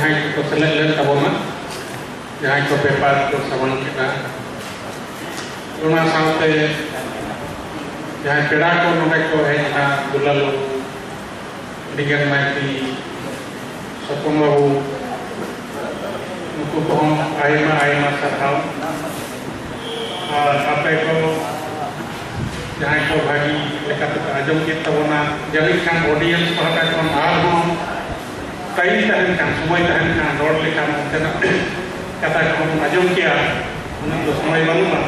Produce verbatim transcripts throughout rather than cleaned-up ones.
ᱡᱟᱦᱟᱸᱭ ᱠᱚᱠᱚ ᱥᱮᱞᱮᱫ ᱞᱮᱱ ᱛᱟᱵᱚᱱᱟ, ᱡᱟᱦᱟᱸᱭ ᱠᱚ ᱯᱮᱯᱟᱨ ᱠᱚ ᱥᱟᱢᱟᱝ ᱠᱮᱫᱟ, ᱚᱱᱟ ᱥᱟᱶᱛᱮ ᱡᱟᱦᱟᱸᱭ ᱯᱮᱲᱟ ᱠᱚ ᱱᱚᱰᱮ ᱠᱚ ᱦᱮᱡ ᱮᱱᱟ, ᱫᱩᱞᱟᱞ ᱵᱟᱹᱵᱩ, ᱟᱹᱰᱤᱜᱟᱱ ᱢᱟᱹᱭᱛᱤ, ᱥᱚᱯᱚᱱ ᱵᱟᱹᱵᱩ, ᱱᱩᱠᱩ ᱠᱚᱦᱚᱸ ᱟᱭᱢᱟ ᱟᱭᱢᱟ ᱥᱟᱨᱦᱟᱣ᱾ ᱟᱨ ᱟᱯᱮ ᱠᱚ ᱡᱟᱦᱟᱸᱭ ᱠᱚ ᱵᱷᱟᱹᱜᱤ ᱞᱮᱠᱟᱛᱮ ᱯᱮ ᱟᱸᱡᱚᱢ ᱠᱮᱫ ᱛᱟᱵᱚᱱᱟ, ᱡᱟᱹᱱᱤᱡ ᱠᱷᱟᱱ ᱚᱰᱤᱭᱮᱱᱥ ᱯᱟᱦᱴᱟ ᱠᱷᱚᱱ ᱟᱨᱦᱚᱸ ᱴᱟᱭᱤᱢ ᱛᱟᱦᱮᱱ ᱠᱷᱟᱱ, ᱥᱚᱢᱚᱭ ᱛᱟᱦᱮᱱ ᱠᱷᱟᱱ ᱨᱚᱲ ᱞᱮᱠᱷᱟᱱ ᱚᱱᱛᱮᱱᱟᱜ ᱠᱟᱛᱷᱟ ᱠᱚᱦᱚᱸ ᱵᱚᱱ ᱟᱸᱡᱚᱢ ᱠᱮᱭᱟ᱾ ᱩᱱᱟᱹᱜ ᱫᱚ ᱥᱚᱢᱚᱭ ᱵᱟᱹᱱᱩᱜᱼᱟ᱾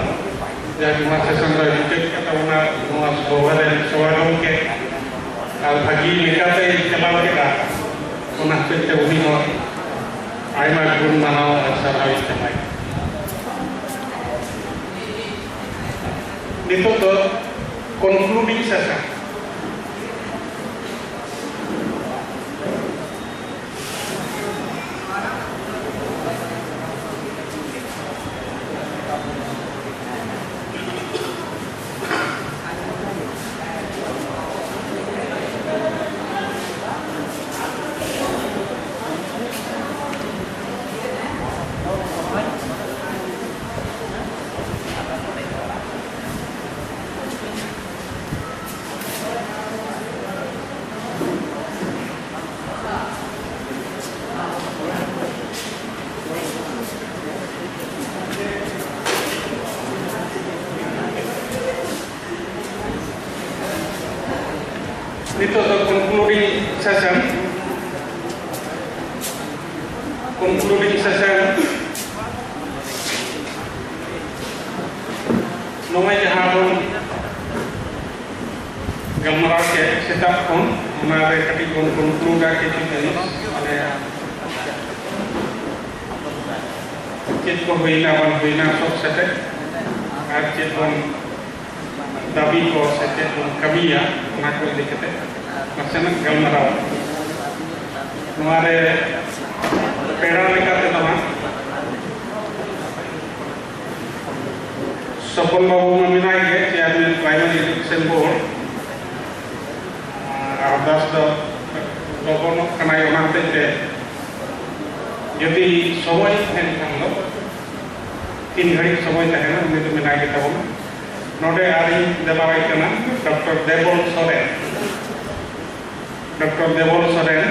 ᱡᱟᱠ, ᱱᱚᱣᱟ ᱥᱮᱥᱚᱱ ᱫᱚ ᱢᱩᱪᱟᱹᱫ ᱠᱟᱛᱮ ᱚᱱᱟ ᱱᱚᱣᱟ ᱥᱚᱵᱷᱟ ᱨᱮᱱ ᱥᱚᱵᱷᱟ ᱜᱚᱢᱠᱮ ᱟᱨ ᱵᱷᱟᱹᱜᱤ ᱞᱮᱠᱟᱛᱮ ᱪᱟᱞᱟᱣ ᱠᱮᱫᱟ, ᱚᱱᱟ ᱦᱚᱛᱮᱡ ᱛᱮ ᱩᱱᱤ ᱦᱚᱸ ᱟᱭᱢᱟ ᱜᱩᱱ ᱢᱟᱱᱟᱣ ᱟᱨ ᱥᱟᱨᱦᱟᱣ ᱤᱧ ᱪᱟᱞᱟᱭ᱾ ᱱᱤᱛᱚᱜ ᱫᱚ ᱠᱚᱱᱠᱞᱩᱰᱤᱝ ᱥᱮᱥᱚᱱ᱾ ᱱᱤᱛᱚᱜ ᱫᱚ ᱠᱚᱱᱠᱞᱩᱰᱤᱝ ᱥᱮᱥᱚᱱ, ᱠᱚᱱᱠᱞᱩᱰᱤᱝ ᱥᱮᱥᱚᱱ᱾ ᱱᱚᱜᱼᱚᱭ ᱡᱟᱦᱟᱸ ᱵᱚᱱ ᱜᱟᱞᱢᱟᱨᱟᱣ ᱠᱮᱫ ᱥᱮᱛᱟᱜ ᱠᱷᱚᱱ, ᱚᱱᱟ ᱨᱮ ᱠᱟᱹᱴᱤᱡ ᱵᱚᱱ ᱠᱚᱱᱠᱞᱩᱰᱟ ᱠᱤᱪᱷᱩ ᱡᱤᱱᱤᱥ, ᱢᱟᱱᱮ ᱪᱮᱫ ᱠᱚ ᱦᱩᱭᱱᱟ ᱵᱟᱝ ᱦᱩᱭᱱᱟ ᱥᱚᱵ ᱥᱮᱴᱮᱡ, ᱟᱨ ᱪᱮᱫ ᱵᱚᱱ ᱫᱟᱹᱵᱤ ᱠᱚ ᱥᱮ ᱪᱮᱫ ᱵᱚᱱ ᱠᱟᱹᱢᱤᱭᱟ, ᱚᱱᱟ ᱠᱚ ᱤᱫᱤ ᱠᱟᱛᱮ ᱱᱟᱥᱮᱱᱟᱜ ᱜᱟᱞᱢᱟᱨᱟᱣ᱾ ᱱᱚᱣᱟ ᱨᱮ ᱯᱮᱲᱟ ᱞᱮᱠᱟ ᱛᱮᱫᱚ ᱦᱟᱸᱜ ᱥᱚᱯᱚᱱ ᱵᱟᱹᱵᱩ ᱢᱟ ᱢᱮᱱᱟᱭ ᱜᱮ, ᱪᱮᱭᱟᱨᱢᱮᱱ ᱯᱨᱟᱭᱢᱟᱨᱤ ᱮᱰᱩᱠᱮᱥᱚᱱ ᱵᱳᱨᱰ, ᱟᱨ ᱫᱟᱥ ᱫᱚ ᱞᱚᱜᱚᱱᱚᱜ ᱠᱟᱱᱟᱭ, ᱚᱱᱟ ᱦᱚᱛᱮᱡ ᱛᱮ ᱡᱩᱫᱤ ᱥᱚᱢᱚᱭ ᱛᱟᱦᱮᱱ ᱠᱷᱟᱱ ᱫᱚ, ᱛᱤᱱ ᱜᱷᱟᱹᱲᱤᱡ ᱥᱚᱢᱚᱭ ᱛᱟᱦᱮᱱᱟ, ᱩᱱᱤ ᱫᱚ ᱢᱮᱱᱟᱭ ᱜᱮ ᱛᱟᱵᱚᱱᱟ᱾ ᱱᱚᱰᱮ ᱟᱨᱤᱧ ᱫᱮᱵᱟᱣᱟᱭ ᱠᱟᱱᱟ ᱰᱚᱠᱴᱚᱨ ᱫᱮᱵᱚᱞ ᱥᱚᱨᱮᱱ᱾ ᱰᱚᱠᱴᱚᱨ ᱫᱮᱵᱚᱞ ᱥᱚᱨᱮᱱ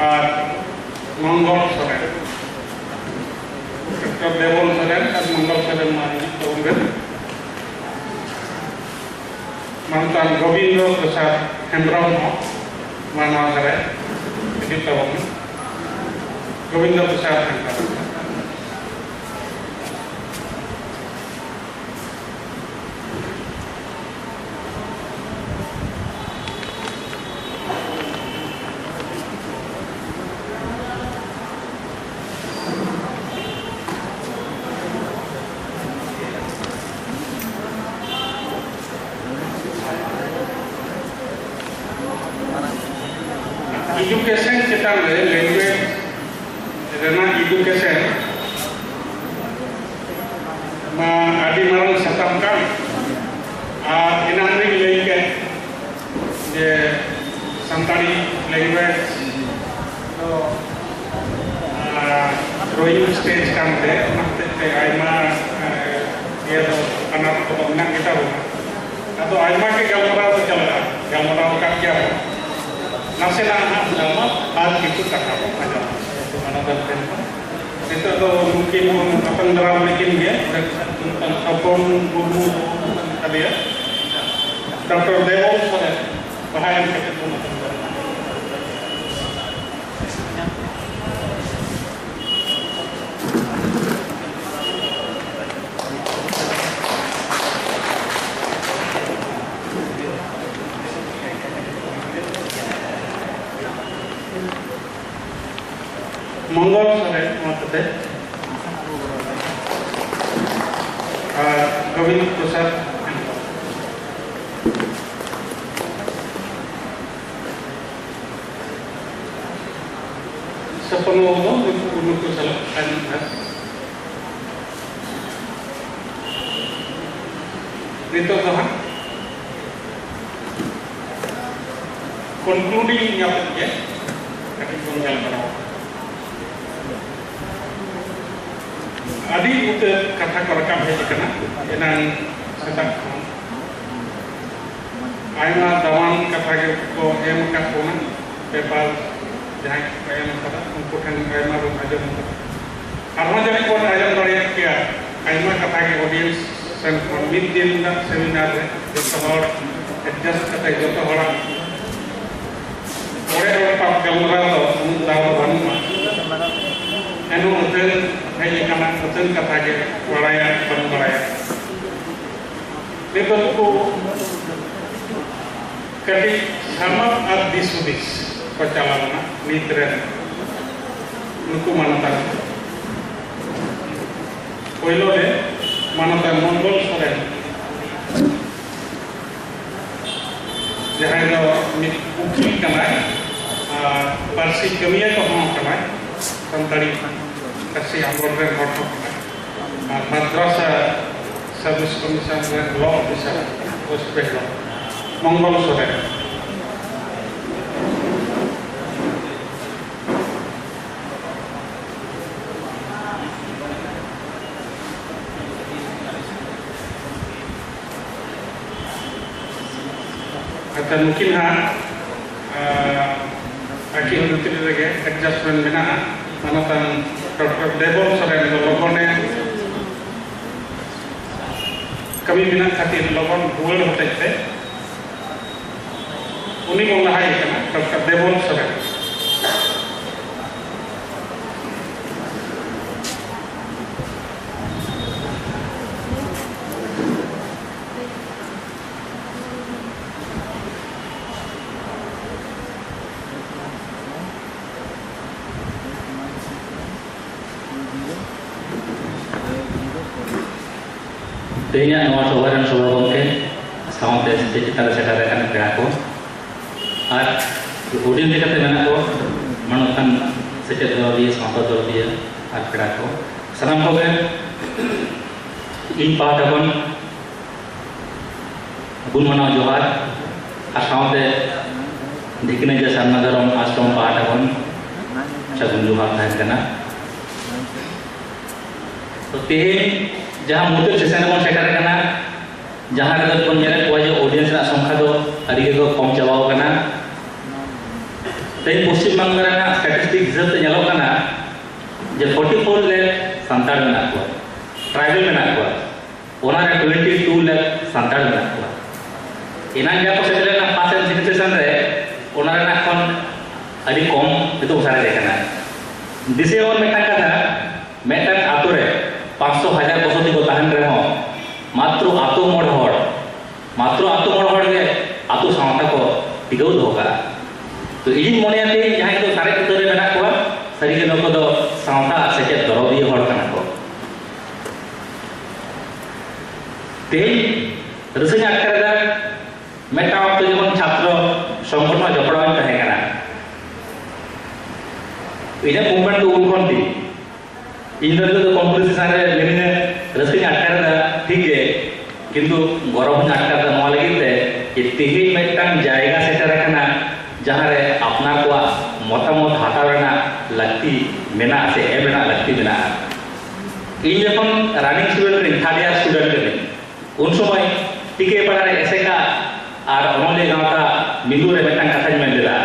ᱟᱨ ᱢᱚᱝᱜᱚᱞ ᱥᱚᱨᱮᱱ᱾ ᱰᱚᱠᱴᱚᱨ ᱫᱮᱵᱚᱞ ᱥᱚᱨᱮᱱ ᱟᱨ ᱢᱚᱝᱜᱚᱞ ᱥᱚᱨᱮᱱ ᱢᱟ ᱦᱤᱡᱩᱜ ᱛᱟᱵᱚᱱ ᱵᱮᱱ᱾ ᱢᱟᱱᱚᱛᱟᱱ ᱜᱳᱵᱤᱱᱫᱚ ᱯᱨᱚᱥᱟᱫᱽ ᱦᱮᱢᱵᱽᱨᱚᱢ ᱦᱚᱸ ᱱᱚᱣᱟ ᱱᱚᱣᱟ ᱫᱷᱟᱨᱮ ᱦᱤᱡᱩᱜ ᱛᱟᱵᱚᱱ ᱢᱮ᱾ ᱜᱳᱵᱤᱱᱫᱚ ᱯᱨᱚᱥᱟᱫᱽ ᱦᱮᱢᱵᱽᱨᱚᱢ᱾ Education ᱪᱮᱛᱟᱱ ᱨᱮ language ᱨᱮᱱᱟᱜ education ᱢᱟ ᱟᱹᱰᱤ ᱢᱟᱨᱟᱝ ᱥᱟᱛᱟᱢ ᱠᱟᱱ, ᱟᱨ ᱮᱱᱟᱝ ᱨᱤᱧ ᱞᱟᱹᱭ ᱠᱮᱫ ᱡᱮ ᱥᱟᱱᱛᱟᱲᱤ language ᱫᱚ, ᱟᱨ, growing stage ᱠᱟᱱᱛᱮ, ᱚᱱᱟ ᱦᱚᱛᱮᱡ ᱛᱮ ᱟᱭᱢᱟ, ᱟᱨ, ᱤᱭᱟᱹ ᱫᱚ ᱟᱱᱟᱴ ᱠᱚᱫᱚ ᱢᱮᱱᱟᱜ ᱜᱮᱛᱟ ᱵᱚᱱᱟ᱾ ᱟᱫᱚ ᱟᱭᱢᱟ ᱜᱮ ᱜᱟᱞᱢᱟᱨᱟᱣ ᱫᱚ ᱪᱟᱞᱟᱜᱼᱟ, ᱜᱟᱞᱢᱟᱨᱟᱣ ᱟᱠᱟᱫ ᱜᱮᱭᱟ ᱵᱚᱱ᱾ ᱱᱟᱥᱮᱱᱟᱜ ᱦᱟᱸᱜ ᱜᱟᱞᱢᱟᱨᱟᱣ ᱟᱨ ᱠᱤᱪᱷᱩ ᱠᱟᱛᱷᱟ ᱵᱚᱱ ᱟᱸᱡᱚᱢᱟ ᱢᱟᱱᱚᱛᱟᱱ ᱴᱷᱮᱱ ᱠᱷᱚᱱ᱾ ᱱᱤᱛᱚᱜ ᱫᱚ ᱱᱩᱠᱤᱱ ᱵᱚᱱ ᱟᱛᱟᱝ ᱫᱟᱨᱟᱢ ᱞᱮᱠᱤᱱ ᱜᱮ, ᱱᱚᱰᱮ ᱠᱷᱚᱱ ᱛᱚᱯᱚᱱ ᱢᱩᱨᱢᱩ ᱢᱮᱱᱟᱜ ᱟᱠᱟᱫᱮᱭᱟ, ᱰᱚᱠᱴᱚᱨ ᱫᱮᱵᱚᱞ ᱥᱚᱨᱮᱱ ᱵᱟᱦᱟ ᱮᱢ ᱠᱟᱛᱮ ᱵᱚᱱ ᱟᱛᱟᱝ ᱫᱟᱨᱟᱢ᱾ ᱢᱚᱝᱜᱚᱞ ᱥᱚᱨᱮᱱ ᱱᱚᱣᱟ ᱠᱟᱛᱮ ᱟᱨ ᱜᱳᱵᱤᱱᱫ ᱯᱨᱚᱥᱟᱫᱽ ᱦᱮᱢᱵᱨᱚᱢ᱾ ᱥᱚᱯᱚᱱ ᱵᱟᱹᱵᱩ ᱫᱚ ᱱᱩᱠᱩ, ᱱᱩᱠᱩ ᱥᱟᱞᱟᱜ ᱛᱟᱭᱱᱚᱢ ᱨᱮ᱾ ᱱᱤᱛᱚᱜ ᱫᱚ ᱦᱟᱸᱜ concluding ᱧᱚᱜ ᱜᱮ ᱠᱟᱹᱴᱤᱡ ᱵᱚᱱ ᱟᱹᱰᱤ ᱩᱛᱟᱹᱨ ᱠᱟᱛᱷᱟ ᱠᱚ ᱨᱟᱠᱟᱵ ᱦᱮᱡ ᱟᱠᱟᱱᱟ ᱮᱱᱟᱝ ᱥᱮᱛᱟᱜ ᱠᱷᱚᱱ᱾ ᱟᱭᱢᱟ ᱫᱟᱢᱟᱱ ᱠᱟᱛᱷᱟ ᱜᱮ ᱠᱚ ᱮᱢ ᱟᱠᱟᱫ ᱵᱚᱱᱟ, ᱯᱮᱯᱟᱨ ᱡᱟᱦᱟᱸᱭ ᱠᱚ ᱮᱢ ᱟᱠᱟᱫᱟ ᱩᱱᱠᱩ ᱴᱷᱮᱱ ᱟᱭᱢᱟ ᱵᱚᱱ ᱟᱸᱡᱚᱢ ᱟᱠᱟᱫᱟ᱾ ᱟᱨᱦᱚᱸ ᱡᱟᱹᱱᱤᱡ ᱵᱚᱱ ᱟᱸᱡᱚᱢ ᱫᱟᱲᱮᱭᱟᱜ ᱜᱮᱭᱟ ᱟᱭᱢᱟ ᱠᱟᱛᱷᱟ ᱜᱮ ᱚᱰᱤᱭᱮᱱᱥ ᱥᱮᱱ ᱠᱷᱚᱱ ᱢᱤᱫ ᱫᱤᱱ ᱨᱮᱱᱟᱜ ᱥᱮᱢᱤᱱᱟᱨ ᱨᱮ ᱡᱚᱛᱚ ᱦᱚᱲ ᱮᱰᱡᱟᱥᱴ ᱠᱟᱛᱮ ᱡᱚᱛᱚ ᱦᱚᱲᱟᱜ ᱚᱲᱮ ᱚᱲᱮ ᱯᱟᱠ ᱜᱟᱞᱢᱟᱨᱟᱣ ᱫᱚ ᱩᱱᱟᱹᱜ ᱫᱟᱣ ᱫᱚ ᱵᱟᱹᱱᱩᱜᱼᱟ᱾ ᱮᱱᱦᱚᱸ ᱟᱹᱛᱷᱟᱹᱱ ᱦᱮᱡ ᱟᱠᱟᱱᱟ, ᱟᱹᱛᱷᱟᱹᱱ ᱠᱟᱛᱷᱟ ᱜᱮ ᱵᱟᱲᱟᱭᱟ ᱵᱟᱝ ᱵᱟᱲᱟᱭᱟ᱾ ᱱᱤᱛᱚᱜ ᱠᱚ ᱠᱟᱹᱴᱤᱡ ᱥᱟᱢᱟᱝ ᱟᱨ ᱫᱤᱥ ᱦᱩᱫᱤᱥ ᱠᱚ ᱪᱟᱞᱟᱣ ᱮᱱᱟ ᱱᱤᱛ ᱨᱮᱱ ᱱᱩᱠᱩ ᱢᱟᱱᱚᱛᱟᱱ᱾ ᱯᱳᱭᱞᱳ ᱨᱮ ᱢᱟᱱᱚᱛᱟᱱ ᱢᱚᱝᱜᱚᱞ ᱥᱚᱨᱮᱱ, ᱡᱟᱦᱟᱸᱭ ᱫᱚ ᱢᱤᱫ ᱩᱠᱤᱞ ᱠᱟᱱᱟᱭ ᱟᱨ ᱯᱟᱹᱨᱥᱤ ᱠᱟᱹᱢᱤᱭᱟᱹ ᱠᱚᱦᱚᱸ ᱠᱟᱱᱟᱭ, ᱥᱟᱱᱛᱟᱲᱤ ᱯᱟᱹᱨᱥᱤ ᱟᱸᱫᱳᱲ ᱨᱮᱱ ᱦᱚᱲ ᱦᱚᱸ ᱠᱟᱱᱟᱭ ᱟᱨ ᱢᱟᱫᱽᱨᱟᱥᱟ ᱥᱟᱨᱵᱷᱤᱥ ᱠᱚᱢᱤᱥᱚᱱ ᱨᱮᱱ ᱞᱚ ᱚᱯᱷᱤᱥᱟᱨ ᱳᱭᱮᱥᱴ ᱵᱮᱝᱜᱚᱞ, ᱢᱚᱝᱜᱚᱞ ᱥᱚᱨᱮᱱ᱾ ᱟᱪᱪᱷᱟ, ᱱᱩᱠᱤᱱ ᱦᱟᱸᱜ, ᱟᱸ, ᱟᱹᱠᱤᱱ ᱵᱷᱤᱛᱨᱤ ᱨᱮᱜᱮ ᱮᱰᱡᱟᱥᱴᱢᱮᱱᱴ ᱢᱮᱱᱟᱜᱼᱟ᱾ ᱢᱟᱱᱚᱛᱟᱱ ᱰᱚᱠᱴᱚᱨ ᱫᱮᱵᱚᱞ ᱥᱚᱨᱮᱱ ᱫᱚ ᱞᱚᱜᱚᱱᱮ ᱠᱟᱹᱢᱤ ᱢᱮᱱᱟᱜ ᱠᱷᱟᱹᱛᱤᱨ ᱞᱚᱜᱚᱱ ᱨᱩᱣᱟᱹᱲ ᱦᱚᱛᱮᱡ ᱛᱮ ᱩᱱᱤ ᱵᱚᱱ ᱞᱟᱦᱟᱭᱮ ᱠᱟᱱᱟ, ᱰᱚᱠᱴᱚᱨ ᱫᱮᱵᱚᱞ ᱥᱚᱨᱮᱱ᱾ ᱛᱮᱦᱮᱧᱟᱜ ᱱᱚᱣᱟ ᱥᱚᱵᱷᱟ ᱨᱮᱱ ᱥᱚᱵᱷᱟ ᱜᱚᱢᱠᱮ, ᱥᱟᱶᱛᱮ ᱥᱮᱪᱮᱫ ᱪᱮᱛᱟᱱ ᱨᱮ ᱥᱮᱴᱮᱨ ᱟᱠᱟᱱ ᱯᱮᱲᱟ ᱠᱚ, ᱟᱨ ᱦᱩᱰᱤᱧ ᱞᱮᱠᱟᱛᱮ ᱢᱮᱱᱟᱜ ᱠᱚ ᱢᱟᱱᱚᱛᱟᱱ ᱥᱮᱪᱮᱫ ᱫᱚᱨᱚᱫᱤᱭᱟᱹ, ᱥᱟᱶᱛᱟ ᱫᱚᱨᱚᱫᱤᱭᱟᱹ ᱟᱨ ᱯᱮᱲᱟ ᱠᱚ, ᱥᱟᱱᱟᱢ ᱠᱚᱜᱮ ᱤᱧ ᱯᱟᱦᱴᱟ ᱠᱷᱚᱱ ᱜᱩᱱ ᱢᱟᱱᱟᱣ ᱡᱚᱦᱟᱨ ᱟᱨ ᱥᱟᱶᱛᱮ ᱫᱷᱤᱠᱱᱟᱡᱟ ᱥᱟᱨᱱᱟ ᱫᱷᱚᱨᱚᱢ ᱟᱥᱨᱚᱢ ᱯᱟᱦᱴᱟ ᱠᱷᱚᱱ ᱥᱟᱹᱜᱩᱱ ᱡᱚᱦᱟᱨ ᱛᱟᱦᱮᱱ ᱠᱟᱱᱟ᱾ ᱛᱚ, ᱛᱮᱦᱮᱧ ᱡᱟᱦᱟᱸ ᱢᱩᱪᱟᱹᱫ ᱥᱮᱥᱚᱱ ᱨᱮᱵᱚᱱ ᱥᱮᱴᱮᱨ ᱟᱠᱟᱱᱟ, ᱡᱟᱦᱟᱸ ᱨᱮᱫᱚ ᱵᱚᱱ ᱧᱮᱞᱮᱫ ᱠᱚᱣᱟ ᱡᱮ ᱚᱰᱤᱭᱮᱱᱥ ᱨᱮᱱᱟᱜ ᱥᱚᱝᱠᱷᱟ ᱫᱚ ᱟᱹᱰᱤ ᱜᱮᱠᱚ ᱠᱚᱢ ᱪᱟᱵᱟᱣ ᱟᱠᱟᱱᱟ᱾ ᱛᱮᱦᱮᱧ ᱯᱚᱥᱪᱤᱢ ᱵᱟᱝᱞᱟ ᱨᱮᱱᱟᱜ ᱥᱴᱮᱴᱤᱥᱴᱤᱠ ᱦᱤᱥᱟᱹᱵ ᱛᱮ ᱧᱮᱞᱚᱜ ᱠᱟᱱᱟ ᱡᱮ ᱯᱷᱳᱨᱴᱤ ᱯᱷᱳᱨ ᱞᱮᱠ ᱥᱟᱱᱛᱟᱲ ᱢᱮᱱᱟᱜ ᱠᱚᱣᱟ, ᱴᱨᱟᱭᱵᱮᱞ ᱢᱮᱱᱟᱜ ᱠᱚᱣᱟ, ᱚᱱᱟ ᱨᱮ ᱴᱩᱭᱮᱱᱴᱤ ᱴᱩ ᱞᱮᱠ ᱥᱟᱱᱛᱟᱲ ᱢᱮᱱᱟᱜ ᱠᱚᱣᱟ᱾ ᱮᱱᱟᱝ ᱡᱟᱦᱟᱸ ᱠᱚ ᱥᱮᱴᱮᱨ ᱞᱮᱱᱟ ᱯᱷᱟᱥᱴ ᱮᱢ ᱥᱤᱴᱤ ᱥᱮᱥᱚᱱ ᱨᱮ, ᱚᱱᱟ ᱨᱮᱱᱟᱜ ᱠᱷᱚᱱ ᱟᱹᱰᱤ ᱠᱚᱢ ᱱᱤᱛᱚᱜ ᱥᱟᱨᱮᱡ ᱟᱠᱟᱱᱟ᱾ ᱫᱤᱥᱟᱹᱭᱟᱵᱚᱱ ᱢᱤᱫᱴᱟᱝ ᱠᱟᱛᱷᱟ, ᱢᱤᱫᱴᱟᱝ ᱟᱛᱳ ᱨᱮ ᱯᱟᱸᱪᱥᱚ ᱦᱟᱡᱟᱨ ᱵᱚᱥᱚᱛᱤ ᱠᱚ ᱛᱟᱦᱮᱱ ᱨᱮᱦᱚᱸ, ᱢᱟᱛᱨᱚ ᱟᱛᱳ ᱢᱚᱬᱮ ᱦᱚᱲ, ᱢᱟᱛᱨᱚ ᱟᱛᱳ ᱢᱚᱬᱮ ᱦᱚᱲ ᱜᱮ ᱟᱛᱳ ᱥᱟᱶᱛᱟ ᱠᱚ ᱴᱤᱠᱟᱹᱣ ᱫᱚᱦᱚ ᱠᱟᱜᱼᱟ᱾ ᱛᱚ, ᱤᱧᱤᱧ ᱢᱚᱱᱮᱭᱟ ᱛᱮᱦᱮᱧ ᱡᱟᱦᱟᱸᱭ ᱠᱚ ᱥᱟᱨᱮᱡ ᱩᱛᱟᱹᱨ ᱨᱮ ᱢᱮᱱᱟᱜ ᱠᱚᱣᱟ, ᱥᱟᱹᱨᱤᱜᱮ ᱱᱩᱠᱩ ᱫᱚ ᱥᱟᱶᱛᱟ ᱟᱨ ᱥᱮᱪᱮᱫ ᱫᱚᱨᱚᱫᱤᱭᱟᱹ ᱦᱚᱲ ᱠᱟᱱᱟ ᱠᱚ᱾ ᱛᱮᱦᱮᱧ ᱨᱟᱹᱥᱠᱟᱹᱧ ᱟᱴᱠᱟᱨ ᱮᱫᱟ, ᱢᱤᱫᱴᱟᱝ ᱚᱠᱛᱚ ᱡᱚᱠᱷᱚᱱ ᱪᱷᱟᱛᱨᱚ ᱥᱚᱝᱜᱚᱴᱷᱚᱱ ᱡᱚᱯᱲᱟᱣ ᱤᱧ ᱛᱟᱦᱮᱸ ᱠᱟᱱᱟ, ᱤᱧᱟᱹᱜ ᱢᱩᱵᱷᱢᱮᱱᱴ ᱫᱚ ᱩᱱ ᱠᱷᱚᱱ ᱜᱮ᱾ ᱤᱧ ᱫᱚ ᱱᱤᱛᱚᱜ ᱫᱚ ᱠᱚᱢᱯᱤᱴᱤᱥᱚᱱ ᱨᱮ ᱢᱤᱱᱟᱹᱧᱟ, ᱨᱟᱹᱥᱠᱟᱹᱧ ᱟᱴᱠᱟᱨ ᱮᱫᱟ, ᱴᱷᱤᱠ ᱜᱮ, ᱠᱤᱱᱛᱩ ᱜᱚᱨᱚᱵᱽ ᱦᱚᱸᱧ ᱟᱴᱠᱟᱨ ᱮᱫᱟ ᱱᱚᱣᱟ ᱞᱟᱹᱜᱤᱫ ᱛᱮ ᱡᱮ ᱛᱮᱦᱮᱧ ᱢᱤᱫᱴᱟᱝ ᱡᱟᱭᱜᱟ ᱥᱮᱴᱮᱨ ᱟᱠᱟᱱᱟ, ᱡᱟᱦᱟᱸ ᱨᱮ ᱟᱯᱱᱟᱨ ᱠᱚᱣᱟᱜ ᱢᱚᱛᱟᱢᱚᱛ ᱦᱟᱛᱟᱣ ᱨᱮᱱᱟᱜ ᱞᱟᱹᱠᱛᱤ ᱢᱮᱱᱟᱜᱼᱟ ᱥᱮ ᱮᱢ ᱨᱮᱱᱟᱜ ᱞᱟᱹᱠᱛᱤ ᱢᱮᱱᱟᱜᱼᱟ᱾ ᱤᱧ ᱡᱚᱠᱷᱚᱱ ᱨᱟᱱᱤᱝ ᱥᱴᱩᱰᱮᱱᱴ ᱠᱟᱹᱱᱟᱹᱧ, ᱛᱷᱟᱨᱰ ᱤᱭᱟᱨ ᱥᱴᱩᱰᱮᱱᱴ ᱠᱟᱹᱱᱟᱹᱧ, ᱩᱱ ᱥᱚᱢᱚᱭ ᱴᱤᱠᱟᱹᱭ ᱯᱟᱲᱟ ᱨᱮ ᱮᱥᱮᱠᱟ ᱟᱨ ᱚᱱᱚᱞᱤᱭᱟᱹ ᱜᱟᱶᱛᱟ ᱢᱤᱞᱩ ᱨᱮ ᱢᱤᱫᱴᱟᱝ ᱠᱟᱛᱷᱟᱧ ᱢᱮᱱ ᱞᱮᱫᱟ᱾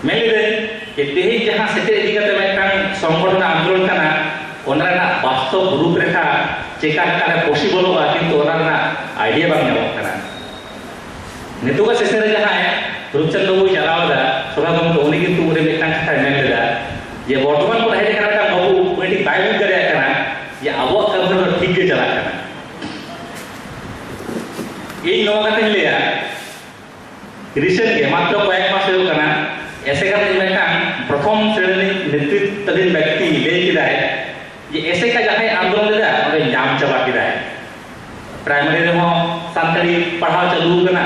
ᱢᱮᱱ ᱞᱮᱫᱟᱹᱧ ᱡᱮ ᱛᱮᱦᱮᱧ ᱡᱟᱦᱟᱸ ᱥᱮᱪᱮᱫ ᱤᱫᱤ ᱠᱟᱛᱮ ᱢᱤᱫᱴᱟᱝ ᱥᱚᱝᱜᱚᱴᱷᱚᱱ ᱟᱱᱫᱳᱞᱚᱱ ᱠᱟᱱᱟ, ᱚᱱᱟ ᱨᱮᱱᱟᱜ ᱵᱟᱥᱛᱚᱵ ᱨᱩᱯ ᱨᱮᱠᱷᱟ ᱪᱮᱠᱟ ᱞᱮᱠᱟᱨᱮ ᱯᱚᱥᱤᱵᱚᱞᱚᱜᱼᱟ, ᱠᱤᱱᱛᱩ ᱚᱱᱟ ᱨᱮᱱᱟᱜ ᱟᱭᱰᱤᱭᱟ ᱵᱟᱝ ᱧᱟᱢᱚᱜ ᱠᱟᱱᱟ᱾ ᱱᱤᱛᱚᱜᱟᱜ ᱥᱮᱥᱚᱱ ᱨᱮ ᱡᱟᱦᱟᱸᱭ ᱨᱩᱯᱪᱟᱸᱫᱽ ᱵᱟᱹᱵᱩᱭ ᱪᱟᱞᱟᱣ ᱮᱫᱟ, ᱥᱚᱵᱷᱟ ᱜᱚᱢᱠᱮ, ᱩᱱᱤ ᱠᱤᱱᱛᱩ ᱩᱱᱤ ᱢᱤᱫᱴᱟᱝ ᱠᱟᱛᱷᱟᱭ ᱢᱮᱱ ᱞᱮᱫᱟ ᱡᱮ ᱵᱚᱨᱛᱚᱢᱟᱱ ᱠᱷᱚᱱ ᱦᱮᱡ ᱟᱠᱟᱱ ᱢᱤᱫᱴᱟᱝ ᱵᱟᱹᱵᱩ, ᱩᱱᱤ ᱴᱷᱤᱠ ᱵᱟᱭ ᱵᱩᱡᱽ ᱫᱟᱲᱮᱭᱟᱜ ᱠᱟᱱᱟ ᱡᱮ ᱟᱵᱚᱣᱟᱜ ᱠᱟᱹᱢᱤ ᱦᱚᱨᱟ ᱫᱚ ᱴᱷᱤᱠ ᱜᱮ ᱪᱟᱞᱟᱜ ᱠᱟᱱᱟ᱾ ᱤᱧ ᱱᱚᱣᱟ ᱠᱟᱛᱷᱟᱧ ᱞᱟᱹᱭᱟ, ᱨᱤᱥᱮᱱᱴ ᱜᱮ ᱢᱟᱛᱨᱚ ᱠᱚᱭᱮᱠ ᱢᱟᱥ ᱦᱩᱭᱩᱜ ᱠᱟᱱᱟ, ᱮᱥᱮᱠᱟ ᱨᱤᱱᱤᱡ ᱢᱤᱫᱴᱟᱝ ᱯᱨᱚᱛᱷᱚᱢ ᱥᱨᱮᱱᱤ ᱨᱤᱱᱤᱡ ᱱᱮᱛᱨᱤᱛᱵᱟᱞᱤᱱ ᱵᱮᱠᱛᱤ ᱞᱟᱹᱭ ᱠᱮᱫᱟᱭ ᱡᱮ ᱮᱥᱮᱠᱟ ᱡᱟᱦᱟᱸᱭ ᱟᱱᱫᱳᱞᱚᱱ ᱞᱮᱫᱟ, ᱚᱸᱰᱮ ᱧᱟᱢ ᱪᱟᱵᱟ ᱠᱮᱫᱟᱭ᱾ ᱯᱨᱟᱭᱢᱟᱨᱤ ᱨᱮᱦᱚᱸ ᱥᱟᱱᱛᱟᱲᱤ ᱯᱟᱲᱦᱟᱣ ᱪᱟᱹᱞᱩ ᱟᱠᱟᱱᱟ,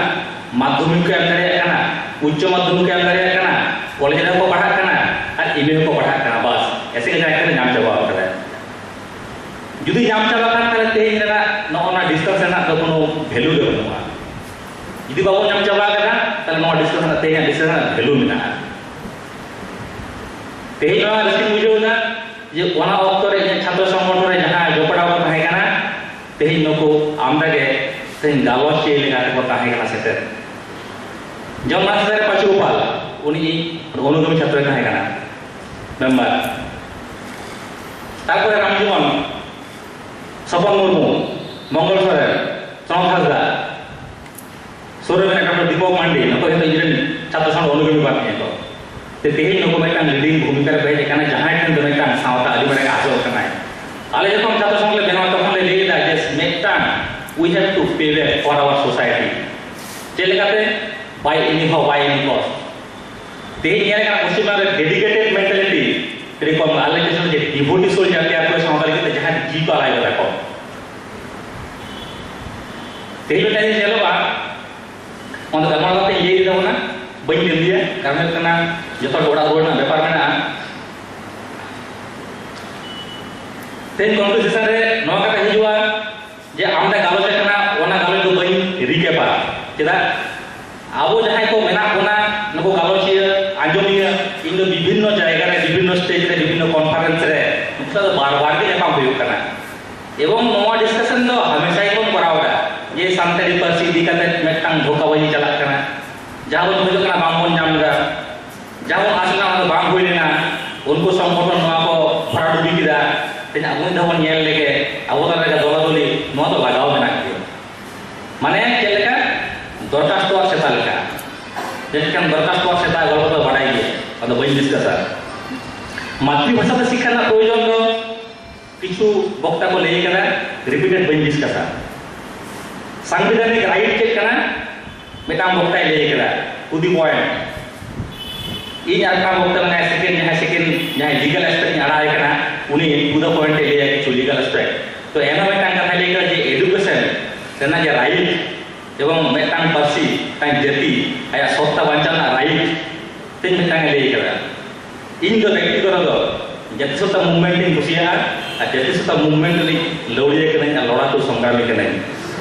ᱢᱟᱫᱽᱫᱷᱚᱢᱤᱠ ᱠᱚ ᱮᱢ ᱫᱟᱲᱮᱭᱟᱜ ᱠᱟᱱᱟ, ᱩᱪᱪᱚ ᱢᱟᱫᱽᱫᱷᱚᱢᱤᱠ ᱠᱚ ᱮᱢ ᱫᱟᱲᱮᱭᱟᱜ ᱠᱟᱱᱟ, ᱠᱚᱞᱮᱡᱽ ᱨᱮᱦᱚᱸ ᱠᱚ ᱯᱟᱲᱦᱟᱜ ᱠᱟᱱᱟ, ᱟᱨ ᱮᱢ ᱮ ᱦᱚᱸᱠᱚ ᱯᱟᱲᱦᱟᱜ ᱠᱟᱱᱟ᱾ ᱵᱟᱥ, ᱮᱥᱮᱠᱟ ᱡᱟᱦᱟᱸᱭ ᱠᱟᱱᱟ, ᱧᱟᱢ ᱪᱟᱵᱟ ᱟᱠᱟᱫᱟᱭ᱾ ᱡᱩᱫᱤ ᱧᱟᱢ ᱪᱟᱵᱟ ᱠᱷᱟᱱ, ᱛᱟᱦᱞᱮ ᱛᱮᱦᱮᱧ ᱨᱮᱱᱟᱜ ᱱᱚᱜᱼᱚ ᱱᱚᱣᱟ ᱰᱤᱥᱠᱟᱥ ᱨᱮᱱᱟᱜ ᱫᱚ ᱠᱳᱱᱳ ᱵᱷᱮᱞᱩ ᱜᱮ ᱵᱟᱹᱱᱩᱜᱼᱟ᱾ ᱡᱩᱫᱤ ᱵᱟᱵᱚᱱ ᱧᱟᱢ ᱪᱟᱵᱟ ᱠᱟᱫᱟ, ᱛᱟᱦᱞᱮ ᱱᱚᱣᱟ ᱰᱤᱥᱠᱟᱥ ᱨᱮᱱᱟᱜ, ᱛᱮᱦᱮᱧᱟᱜ ᱰᱤᱥᱠᱟᱥ ᱨᱮᱱᱟᱜ ᱵᱷᱮᱞᱩ ᱢᱮᱱᱟᱜᱼᱟ᱾ ᱛᱮᱦᱮᱧ ᱱᱚᱣᱟ ᱨᱟᱹᱥᱠᱟᱹᱧ ᱵᱩᱡᱷᱟᱹᱣ ᱮᱫᱟ ᱡᱮ ᱚᱱᱟ ᱚᱠᱛᱚ ᱨᱮ ᱤᱧᱟᱹᱜ ᱪᱷᱟᱛᱨᱚ ᱥᱚᱝᱜᱚᱴᱷᱚᱱ ᱨᱮ ᱡᱟᱦᱟᱸ ᱡᱚᱯᱲᱟᱣ ᱠᱚ ᱛᱟᱦᱮᱸ ᱠᱟᱱᱟ, ᱛᱮᱦᱮᱧ ᱱᱩᱠᱩ ᱟᱢᱫᱟ ᱜᱮ ᱛᱮᱦᱮᱧ ᱜᱟᱞᱚᱪᱤᱭᱟᱹ ᱞᱮᱠᱟ ᱛᱮᱠᱚ ᱛᱟᱦᱮᱸ ᱠᱟᱱᱟ ᱥᱮᱴᱮᱨ᱾ ᱡᱮᱢᱚᱱ ᱢᱟᱥᱴᱟᱨ ᱯᱟᱪᱩ ᱜᱳᱯᱟᱞ, ᱩᱱᱤ ᱚᱱᱩᱜᱟᱢᱤ ᱪᱷᱟᱛᱨᱚᱭ ᱛᱟᱦᱮᱸ ᱠᱟᱱᱟ, ᱢᱮᱢᱵᱟᱨ᱾ ᱛᱟᱨᱯᱚᱨᱮ ᱨᱟᱢᱡᱤᱵᱚᱱ, ᱥᱚᱯᱚᱱ ᱢᱩᱨᱢᱩ, ᱢᱚᱝᱜᱚᱞ ᱥᱚᱨᱮᱱ, ᱥᱚᱱᱚᱛ ᱦᱟᱸᱥᱫᱟ, ᱥᱩᱨ ᱨᱮ ᱢᱮᱱᱟᱜ ᱰᱚᱠᱴᱚᱨ ᱫᱤᱯᱚᱠ ᱢᱟᱱᱰᱤ, ᱱᱩᱠᱩ ᱡᱚᱛᱚ ᱤᱧ ᱨᱮᱱ ᱪᱷᱟᱛᱨᱚ ᱥᱚᱝᱜᱷᱚ ᱚᱱᱩᱜᱟᱢᱤ ᱵᱟᱝ ᱠᱟᱱᱟ ᱠᱚ᱾ ᱛᱮ ᱛᱮᱦᱮᱧ ᱱᱩᱠᱩ ᱢᱤᱫᱴᱟᱝ ᱞᱤᱰᱤᱝ ᱵᱷᱩᱢᱤᱠᱟ ᱨᱮᱠᱚ ᱦᱮᱡ ᱟᱠᱟᱱᱟ, ᱡᱟᱦᱟᱸᱭ ᱴᱷᱮᱱ ᱫᱚ ᱢᱤᱫᱴᱟᱝ ᱥᱟᱶᱛᱟ ᱟᱹᱰᱤ ᱢᱟᱨᱟᱝ ᱟᱥᱚᱜ ᱠᱟᱱᱟᱭ᱾ ᱟᱞᱮ ᱡᱚᱠᱷᱚᱱ ᱪᱷᱟᱛᱨᱚ ᱥᱚᱝᱜᱷᱚ ᱞᱮ ᱵᱮᱱᱟᱣᱟ, ᱛᱚᱠᱷᱚᱱ ᱞᱮ ᱞᱟᱹᱭ ᱞᱮᱫᱟ ᱡᱮ ᱢᱤᱫᱴᱟᱝ, we have to pay back for our society᱾ ᱪᱮᱫ ᱞᱮᱠᱟᱛᱮ? By any how, by any cost᱾ ᱛᱮᱦᱮᱧ ᱧᱮᱞ ᱠᱟᱱᱟ ᱯᱚᱥᱪᱤᱢ ᱵᱟᱝᱞᱟ ᱨᱮ dedicated mentality ᱟᱹᱰᱤ ᱠᱚᱢ᱾ ᱟᱞᱮ ᱫᱤᱥᱚᱢ ᱡᱮ devotee soul ᱡᱟᱹᱛᱤ ᱟᱠᱚ ᱥᱟᱶᱛᱟ ᱞᱟᱹᱜᱤᱫ ᱛᱮ ᱡᱟᱦᱟᱸ ᱡᱤᱣᱤ ᱠᱚ ᱟᱞᱟᱭ ᱠᱟᱫᱟ ᱠᱚ᱾ ᱛᱮᱦᱮᱧ ᱢᱤᱫᱴᱟᱝ ᱡᱤᱱᱤᱥ ᱧᱮᱞᱚᱜᱼᱟ, ᱚᱱᱟ ᱜᱟᱞᱢᱟᱨᱟᱣ ᱠᱟᱛᱮ ᱤᱧ ᱞᱟᱹᱭ ᱛᱟᱵᱚᱱᱟ, ᱵᱟᱹᱧ ᱞᱟᱹᱭᱟ, ᱠᱟᱨᱚᱱ ᱦᱩᱭᱩᱜ ᱠᱟᱱᱟ ᱡᱚᱛᱚ ᱦᱚᱲ ᱚᱲᱟᱜ ᱨᱩᱣᱟᱹᱲ ᱨᱮᱱᱟᱜ ᱵᱮᱯᱟᱨ ᱢᱮᱱᱟᱜᱼᱟ᱾ ᱛᱮᱦᱮᱧ conclusion ᱨᱮ ᱱᱚᱣᱟ ᱠᱟᱛᱷᱟ ᱦᱤᱡᱩᱜᱼᱟ, ᱡᱮ ᱟᱢ ᱫᱟ ᱜᱟᱞᱚᱪ ᱟᱠᱟᱱᱟ, ᱚᱱᱟ ᱜᱟᱞᱚᱪ ᱫᱚ ᱵᱟᱹᱧ recap ᱟ᱾ ᱪᱮᱫᱟᱜ? ᱟᱵᱚ ᱡᱟᱦᱟᱸᱭ ᱠᱚ ᱢᱮᱱᱟᱜ ᱵᱚᱱᱟ, ᱱᱩᱠᱩ ᱜᱟᱞᱚᱪᱤᱭᱟᱹ, ᱟᱸᱡᱚᱢᱤᱭᱟᱹ, ᱤᱧ ᱫᱚ ᱵᱤᱵᱷᱤᱱᱱᱚ ᱡᱟᱭᱜᱟ ᱨᱮ, ᱵᱤᱵᱷᱤᱱᱱᱚ stage ᱨᱮ, ᱵᱤᱵᱷᱤᱱᱱᱚ conference ᱨᱮ ᱱᱩᱠᱩ ᱥᱟᱶ ᱫᱚ ᱵᱟᱨ ᱵᱟᱨ ᱜᱮ ᱧᱟᱯᱟᱢ ᱦᱩᱭᱩᱜ ᱠᱟᱱᱟ᱾ ᱮᱵᱚᱝ ᱱᱚᱣᱟ discussion ᱫᱚ ᱦᱟᱢᱮᱥᱟ ᱜᱮᱵᱚᱱ ᱠᱚᱨᱟᱣ ᱮᱫᱟ, ᱡᱮ ᱥᱟᱱᱛᱟᱲᱤ ᱯᱟᱹᱨᱥᱤ ᱤᱫᱤ ᱠᱟᱛᱮ ᱢᱤᱫᱴᱟᱝ ᱫᱷᱳᱠᱟᱵᱟᱡᱤ ᱪᱟᱞᱟᱜ ᱠᱟᱱᱟ, ᱡᱟᱦᱟᱸ ᱵᱚᱱ ᱠᱷᱚᱡᱚᱜ ᱠᱟᱱᱟ ᱵᱟᱝ ᱵᱚᱱ ᱧᱟᱢ ᱮᱫᱟ᱾ ᱡᱟᱦᱟᱸ ᱵᱚᱱ ᱟᱥ ᱞᱮᱱᱟ ᱚᱱᱟ ᱫᱚ ᱵᱟᱝ ᱦᱩᱭ ᱞᱮᱱᱟ, ᱩᱱᱠᱩ ᱥᱚᱝᱜᱚᱴᱷᱚᱱ ᱱᱚᱣᱟ ᱠᱚ ᱵᱷᱚᱨᱟᱰᱩᱵᱤ ᱠᱮᱫᱟ᱾ ᱛᱮᱦᱮᱧ ᱟᱵᱚ ᱢᱤᱫ ᱫᱷᱟᱣ ᱵᱚᱱ ᱧᱮᱞ ᱞᱮᱜᱮ, ᱟᱵᱚ ᱛᱟᱞᱟ ᱨᱮ ᱫᱚᱞᱟᱫᱚᱞᱤ ᱱᱚᱣᱟ ᱫᱚ ᱞᱟᱜᱟᱣ ᱢᱮᱱᱟᱜ ᱜᱮᱭᱟ᱾ ᱢᱟᱱᱮ ᱪᱮᱫ ᱞᱮᱠᱟ? ᱫᱚᱨᱠᱟᱥᱛᱚᱣᱟᱜ ᱥᱮᱛᱟ ᱞᱮᱠᱟ᱾ ᱪᱮᱫ ᱞᱮᱠᱟᱱ ᱫᱚᱨᱠᱟᱥᱛᱚᱣᱟᱜ ᱥᱮᱛᱟ ᱜᱚᱞᱯᱚ ᱫᱚ ᱵᱟᱰᱟᱭ ᱜᱮᱭᱟ, ᱟᱫᱚ ᱵᱟᱹᱧ discuss ᱟ᱾ ᱢᱟᱛᱨᱤᱵᱷᱟᱥᱟ ᱛᱮ ᱥᱤᱠᱠᱷᱟ ᱨᱮᱱᱟᱜ ᱯᱨᱚᱭᱳᱡᱚᱱ ᱫᱚ ᱠᱤᱪᱷᱩ ᱵᱚᱠᱛᱟ ᱠᱚ ᱞᱟᱹᱭ ᱠᱟᱫᱟ, repeated ᱵᱟᱹᱧ discuss ᱟ᱾ ᱥᱟᱝᱵᱤᱫᱷᱟᱱᱤᱠ right ᱪᱮᱫ ᱠᱟᱱᱟ? ᱢᱤᱫᱴᱟᱝ ᱵᱚᱠᱛᱟᱭ ᱞᱟᱹᱭ ᱠᱟᱫᱟ, to the point᱾ ᱤᱧ ᱟᱨ ᱢᱤᱫᱴᱟᱝ ᱵᱚᱠᱛᱟ ᱢᱮᱱᱟᱭᱟ, second, ᱡᱟᱦᱟᱸᱭ second, ᱡᱟᱦᱟᱸᱭ legal aspect ᱤᱧ ᱟᱲᱟᱜ ᱟᱭ ᱠᱟᱱᱟ, ᱩᱱᱤ to the point ᱮ ᱞᱟᱹᱭᱟ ᱠᱤᱪᱷᱩ legal aspect᱾ ᱛᱚ ᱮᱱᱦᱚᱸ ᱢᱤᱫᱴᱟᱝ ᱠᱟᱛᱷᱟᱭ ᱞᱟᱹᱭ ᱠᱟᱫᱟ ᱡᱮ education ᱨᱮᱱᱟᱜ ᱡᱮ right ᱮᱵᱚᱝ ᱢᱤᱫᱴᱟᱝ ᱯᱟᱹᱨᱥᱤ, ᱢᱤᱫᱴᱟᱝ ᱡᱟᱹᱛᱤ, ᱟᱭᱟᱜ ᱥᱚᱛᱛᱟ ᱵᱟᱧᱪᱟᱣ ᱨᱮᱱᱟᱜ right ᱛᱮᱧ ᱢᱤᱫᱴᱟᱝ ᱮ ᱞᱟᱹᱭ ᱠᱟᱫᱟ᱾ ᱤᱧ ᱫᱚ ᱵᱮᱠᱛᱤᱜᱚᱛᱚ ᱫᱚ ᱡᱟᱹᱛᱤᱥᱚᱛᱛᱟ movement ᱤᱧ ᱠᱩᱥᱤᱭᱟᱜᱼᱟ ᱟᱨ ᱡᱟᱹᱛᱤᱥᱚᱛᱛᱟ movement ᱨᱤᱱᱤᱡ ᱞᱟᱹᱣᱲᱤᱭᱟᱹ ᱠᱟᱹᱱᱟᱹᱧ ᱟᱨ ᱞᱚᱲᱟᱠᱩ ᱥᱚᱝᱜᱨᱟᱢᱤ ᱠᱟᱹᱱᱟᱹᱧ᱾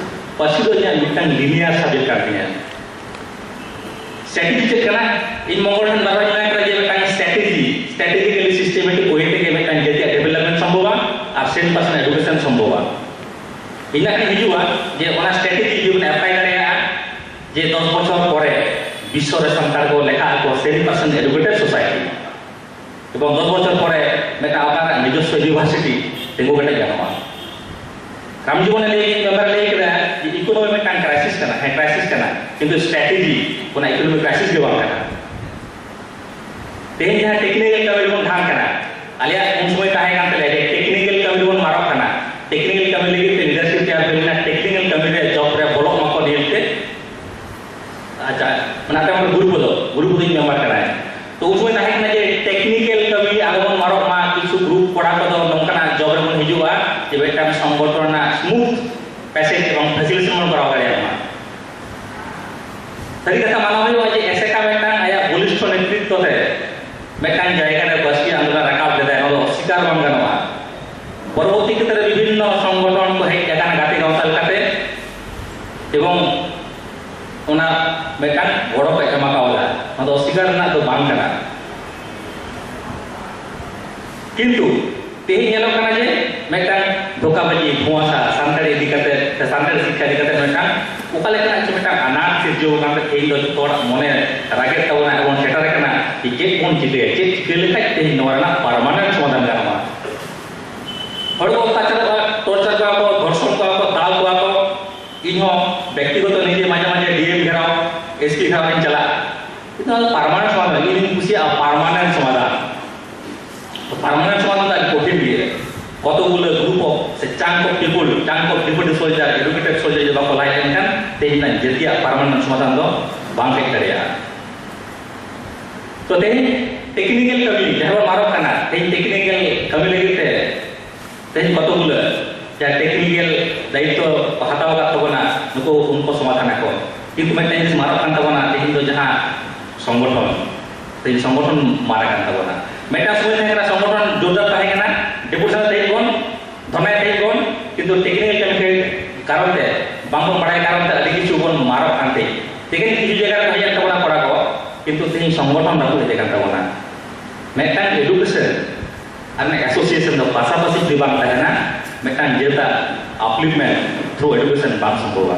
ᱯᱟᱹᱨᱥᱤ ᱫᱚ ᱤᱧᱟᱹᱜ ᱢᱤᱫᱴᱟᱝ linear subject ᱠᱟᱱ ᱛᱤᱧᱟᱹ᱾ strategy ᱪᱮᱫ ᱠᱟᱱᱟ? ᱤᱧ ᱢᱚᱝᱜᱚᱞ ᱴᱷᱮᱱ ᱵᱟᱨ ᱵᱟᱨ ᱤᱧ ᱢᱮᱱ ᱠᱟᱫᱟ ᱡᱮ ᱢᱤᱫᱴᱟᱝ strategy, Strategically systematic way ᱛᱮᱜᱮ ᱢᱤᱫᱴᱟᱝ ᱡᱟᱹᱛᱤᱭᱟᱜ development ᱥᱚᱢᱵᱷᱚᱵᱟ ᱟᱨ ᱥᱮᱱ ᱯᱟᱨᱥᱮᱱ education ᱥᱚᱢᱵᱷᱚᱵᱟ᱾ ᱤᱧᱟᱹᱜ ᱠᱟᱛᱷᱟ ᱦᱤᱡᱩᱜᱼᱟ ᱡᱮ ᱚᱱᱟ strategy ᱡᱩᱫᱤ ᱵᱚᱱ apply ᱫᱟᱲᱮᱭᱟᱜᱼᱟ, ᱡᱮ ᱫᱚᱥ ᱵᱚᱪᱷᱚᱨ ᱯᱚᱨᱮ ᱵᱤᱥᱥᱚ ᱨᱮ ᱥᱟᱱᱛᱟᱲ ᱠᱚ ᱞᱮᱠᱷᱟᱜ ᱟᱠᱚ ten percent educated society, ᱮᱵᱚᱝ ᱫᱚᱥ ᱵᱚᱪᱷᱚᱨ ᱯᱚᱨᱮ ᱢᱤᱫᱴᱟᱝ ᱟᱯᱱᱟᱨᱟᱜ ᱱᱤᱡᱚᱥᱥᱚ university ᱛᱤᱸᱜᱩ ᱠᱮᱴᱮᱡ ᱜᱟᱱᱚᱜᱼᱟ᱾ ᱨᱟᱢᱡᱤᱵᱚᱱ ᱞᱟᱹᱭ, ᱢᱮᱢᱵᱟᱨ ᱞᱟᱹᱭ ᱠᱮᱫᱟ ᱡᱮ economy ᱢᱤᱫᱴᱟᱝ crisis ᱠᱟᱱᱟ, ᱦᱮᱸ crisis ᱠᱟᱱᱟ, ᱠᱤᱱᱛᱩ strategy ᱚᱱᱟ economy crisis ᱜᱮ ᱵᱟᱝ ᱠᱟᱱᱟ᱾ ᱛᱮᱦᱮᱧ ᱡᱟᱦᱟᱸ technical ᱠᱟᱹᱢᱤ ᱨᱮᱵᱚᱱ ᱫᱷᱟᱱ ᱠᱟᱱᱟ, ᱟᱞᱮᱭᱟᱜ ᱩᱱ ᱥᱚᱢᱚᱭ ᱛᱟᱦᱮᱸ ᱠᱟᱱ ᱛᱟᱞᱮᱭᱟ ᱡᱮ technical ᱠᱟᱹᱢᱤ ᱨᱮᱵᱚᱱ ᱢᱟᱨᱚᱜ ᱠᱟᱱᱟ, technical ᱠᱟᱹᱢᱤ ᱞᱟᱹᱜᱤᱫ ᱛᱮ leadership chair ᱦᱩᱭ ᱞᱮᱱᱟ, technical ᱠᱟᱹᱢᱤ ᱨᱮ job ᱨᱮ ᱵᱚᱞᱚᱜ ᱢᱟᱠᱚ ᱱᱤᱭᱟᱹᱛᱮ᱾ ᱟᱪᱪᱷᱟ, ᱚᱱᱟ ᱛᱟᱭᱚᱢ ᱨᱮ ᱜᱩᱨᱩ ᱯᱚᱫᱚ, ᱜᱩᱨᱩ ᱯᱚᱫᱚᱧ ᱢᱮᱢᱵᱟᱨ ᱠᱟᱱᱟᱭ᱾ ᱛᱚ ᱩᱱ ᱥᱚᱢᱚᱭ ᱛᱟᱦᱮᱸ ᱠᱟᱱᱟ ᱡᱮ technical ᱠᱟᱹᱢᱤ ᱟᱞᱚᱵᱚᱱ ᱢᱟᱨᱚᱜ ᱢᱟ, ᱠᱤᱪᱷᱩ group ᱠᱚᱲᱟ ᱠᱚᱫᱚ ᱱᱚᱝᱠᱟᱱᱟᱜ job ᱨᱮᱵᱚᱱ ᱦᱤᱡᱩᱜᱼᱟ ᱡᱮ ᱢᱤᱫᱴᱟᱝ ᱥᱚᱝᱜᱚᱴᱷᱚᱱ ᱨᱮᱱᱟᱜ smooth passage ᱮᱵᱚᱝ facilitation ᱵᱚᱱ ᱠᱚᱨᱟᱣ ᱫᱟᱲᱮᱭᱟᱜ ᱢᱟ᱾ ᱥᱟᱹᱨᱤ ᱠᱟᱛᱷᱟ ᱢᱟᱱᱟᱣ ᱦᱩᱭᱩᱜᱼᱟ ᱡᱮ ᱮᱥᱮᱠᱟ ᱢᱤᱫᱴᱟᱝ ᱟᱭᱟᱜ ᱵᱚᱞᱤᱥᱴᱷᱚ ᱱᱮᱛᱨᱤᱛᱛᱚ ᱛᱮ ᱢᱤᱫᱴᱟᱝ ᱡᱟᱭᱜᱟ ᱨᱮ ᱯᱟᱹᱨᱥᱤ ᱟᱱᱫᱳᱞᱚᱱ ᱨᱟᱠᱟᱵ ᱞᱮᱫᱟᱭ, ᱱᱚᱣᱟ ᱫᱚ ᱚᱥᱤᱠᱟᱨ ᱵᱟᱝ ᱜᱟᱱᱚᱜᱼᱟ᱾ ᱯᱚᱨᱚᱵᱚᱨᱛᱤ ᱠᱷᱮᱛᱨᱮ ᱵᱤᱵᱷᱤᱱᱱᱚ ᱥᱚᱝᱜᱚᱴᱷᱚᱱ ᱠᱚ ᱦᱮᱡ ᱟᱠᱟᱱᱟ ᱜᱟᱛᱮ ᱜᱟᱶᱛᱟ ᱞᱮᱠᱟᱛᱮ, ᱮᱵᱚᱝ ᱚᱱᱟ ᱢᱤᱫᱴᱟᱝ ᱜᱚᱲᱚ ᱠᱚ ᱮᱢ ᱟᱠᱟᱣᱫᱟ, ᱱᱚᱣᱟ ᱫᱚ ᱚᱥᱤᱠᱟᱨ ᱨᱮᱱᱟᱜ ᱫᱚ ᱵᱟᱝ ᱠᱟᱱᱟ᱾ ᱠᱤᱱᱛᱩ ᱛᱮᱦᱮᱧ ᱧᱮᱞᱚᱜ ᱠᱟᱱᱟ ᱡᱮ ᱢᱤᱫᱴᱟᱝ ᱫᱷᱳᱠᱟᱵᱟᱡᱤ, ᱫᱷᱳᱸᱣᱟᱥᱟ, ᱥᱟᱱᱛᱟᱲᱤ ᱤᱫᱤ ᱠᱟᱛᱮ ᱥᱮ ᱥᱟᱱᱛᱟᱲᱤ ᱥᱤᱠᱠᱷᱟ ᱤᱫᱤ ᱠᱟᱛᱮ ᱢᱤᱫᱴᱟᱝ ᱚᱠᱟ ᱞᱮᱠᱟᱱᱟᱜ ᱪᱚ ᱢᱤᱫᱴᱟᱝ ᱟᱱᱟᱴ ᱥᱤᱨᱡᱟᱹᱣ ᱟᱠᱟᱱ ᱛᱮ ᱛᱮᱦᱮᱧ ᱫᱚ ᱡᱚᱛᱚ ᱦᱚᱲᱟᱜ ᱢᱚᱱᱮ ᱨᱟᱜᱮᱫ ᱛᱟᱵᱚᱱᱟ ᱮᱵᱚᱝ ᱥᱮᱴᱮᱨ ᱟᱠᱟᱱᱟ ᱡᱮ ᱪᱮᱫ ᱵᱚᱱ ᱪᱤᱠᱟᱹᱭᱟ, ᱪᱮᱫ ᱪᱤᱠᱟᱹ ᱞᱮᱠᱷᱟᱡ ᱛᱮᱦᱮᱧ ᱱᱚᱣᱟ ᱨᱮᱱᱟᱜ permanent ᱥᱚᱢᱟᱫᱷᱟᱱ ᱜᱟᱱᱚᱜᱼᱟ᱾ ᱦᱚᱲ ᱠᱚ ᱚᱛᱛᱟᱪᱟᱨᱚᱜᱼᱟ, torture ᱠᱚᱣᱟ ᱠᱚ, ᱫᱷᱚᱨᱥᱚᱱ ᱠᱚᱣᱟ ᱠᱚ, ᱫᱟᱞ ᱠᱚᱣᱟ ᱠᱚ᱾ ᱤᱧ ᱦᱚᱸ ᱵᱮᱠᱛᱤᱜᱚᱛᱚ ᱱᱤᱡᱮ ᱢᱟᱡᱷᱮ ᱢᱟᱡᱷᱮ D M ᱜᱷᱮᱨᱟᱣ, S P ᱜᱷᱮᱨᱟᱣ ᱤᱧ ᱪᱟᱞᱟᱜᱼᱟ᱾ ᱠᱤᱱᱛᱩ ᱚᱱᱟ ᱫᱚ permanent ᱥᱚᱢᱟᱫᱷᱟᱱ, ᱤᱧ ᱫᱩᱧ ᱠᱩᱥᱤᱭᱟᱜᱼᱟ permanent ᱥᱚᱢᱟᱫᱷᱟᱱ᱾ ᱛᱚ permanent ᱥᱚᱢᱟᱫᱷᱟᱱ ᱫᱚ ᱟᱹᱰᱤ ᱠᱚᱴᱷᱤᱱ ᱜᱮᱭᱟ᱾ ᱠᱚᱛᱚᱜᱩᱞᱟᱹ group of ᱥᱮ chunk of people, chunk of deputy soldier, educated soldier ᱡᱩᱫᱤ ᱵᱟᱠᱚ ᱞᱟᱦᱟ ᱞᱮᱱᱠᱷᱟᱱ ᱛᱮᱦᱮᱧ ᱨᱮᱱᱟᱜ ᱡᱟᱹᱛᱤᱭᱟᱜ permanent ᱥᱚᱢᱟᱫᱷᱟᱱ ᱫᱚ ᱵᱟᱝ ᱦᱮᱡ ᱫᱟᱲᱮᱭᱟᱜᱼᱟ᱾ ᱛᱚ ᱛᱮᱦᱮᱧ technical ᱠᱟᱹᱢᱤ ᱡᱟᱦᱟᱸ ᱵᱚᱱ ᱢᱟᱨᱚᱜ ᱠᱟᱱᱟ, ᱛᱮᱦᱮᱧ technical ᱠᱟᱹᱢᱤ ᱞᱟᱹᱜᱤᱫ ᱛᱮ ᱛᱮᱦᱮᱧ ᱠᱚᱛᱚᱜᱩᱞᱟᱹ ᱡᱟᱦᱟᱸ technical ᱫᱟᱭᱤᱛᱛᱚ ᱠᱚ ᱦᱟᱛᱟᱣ ᱟᱠᱟᱫ ᱛᱟᱵᱚᱱᱟ, ᱱᱩᱠᱩ ᱩᱱᱠᱩ ᱥᱚᱢᱟᱫᱷᱟᱱ ᱟᱠᱚ᱾ ᱠᱤᱱᱛᱩ ᱢᱤᱫᱴᱮᱱ ᱡᱤᱱᱤᱥ ᱢᱟᱨᱟᱜ ᱠᱟᱱ ᱛᱟᱵᱚᱱᱟ, ᱛᱮᱦᱮᱧ ᱫᱚ ᱡᱟᱦᱟᱸ ᱥᱚᱝᱜᱚᱴᱷᱚᱱ, ᱛᱮᱦᱮᱧ ᱥᱚᱝᱜᱚᱴᱷᱚᱱ ᱢᱟᱨᱟᱜ ᱠᱟᱱ ᱛᱟᱵᱚᱱᱟ᱾ ᱢᱤᱫᱴᱟᱝ ᱥᱚᱢᱚᱭ ᱛᱟᱦᱮᱸ ᱠᱟᱱᱟ ᱥᱚᱝᱜᱚᱴᱷᱚᱱ ᱡᱳᱨᱫᱟᱨ ᱛᱟᱦᱮᱸ ᱠᱟᱱᱟ, deputation ᱛᱟᱦᱮᱸ ᱵᱚᱱ, ᱫᱷᱚᱨᱱᱟ ᱛᱟᱦᱮᱸ ᱵᱚᱱ, ᱠᱤᱱᱛᱩ technical ᱠᱟᱹᱢᱤ ᱠᱟᱨᱚᱱ ᱛᱮ, ᱵᱟᱝ ᱵᱚᱱ ᱵᱟᱲᱟᱭ ᱠᱟᱨᱚᱱ ᱛᱮ ᱟᱹᱰᱤ ᱠᱤᱪᱷᱩ ᱵᱚᱱ ᱢᱟᱨᱟᱜ ᱠᱟᱱ ᱛᱮ, ᱛᱮᱦᱮᱧ ᱠᱤᱪᱷᱩ ᱡᱟᱭᱜᱟ ᱨᱮ ᱦᱮᱡ ᱮᱱ ᱛᱟᱵᱚᱱᱟ ᱠᱚᱲᱟ ᱠᱚ, ᱠᱤᱱᱛᱩ ᱛᱮᱦᱮᱧ ᱥᱚᱝᱜᱚᱴᱷᱚᱱ ᱨᱟᱹᱯᱩᱫ ᱦᱮᱡ ᱟᱠᱟᱱ ᱛᱟᱵᱚᱱᱟ᱾ ᱢᱤᱫᱴᱟᱝ education ᱟᱨ ᱢᱤᱫ association ᱫᱚ ᱯᱟᱥᱟᱯᱟᱥᱤ ᱡᱩᱫᱤ ᱵᱟᱝ ᱛᱟᱦᱮᱱᱟ, ᱢᱤᱫᱴᱟᱝ ᱡᱟᱹᱛᱟᱜ upliftment through education ᱵᱟᱝ ᱥᱚᱢᱵᱷᱚᱵᱟ᱾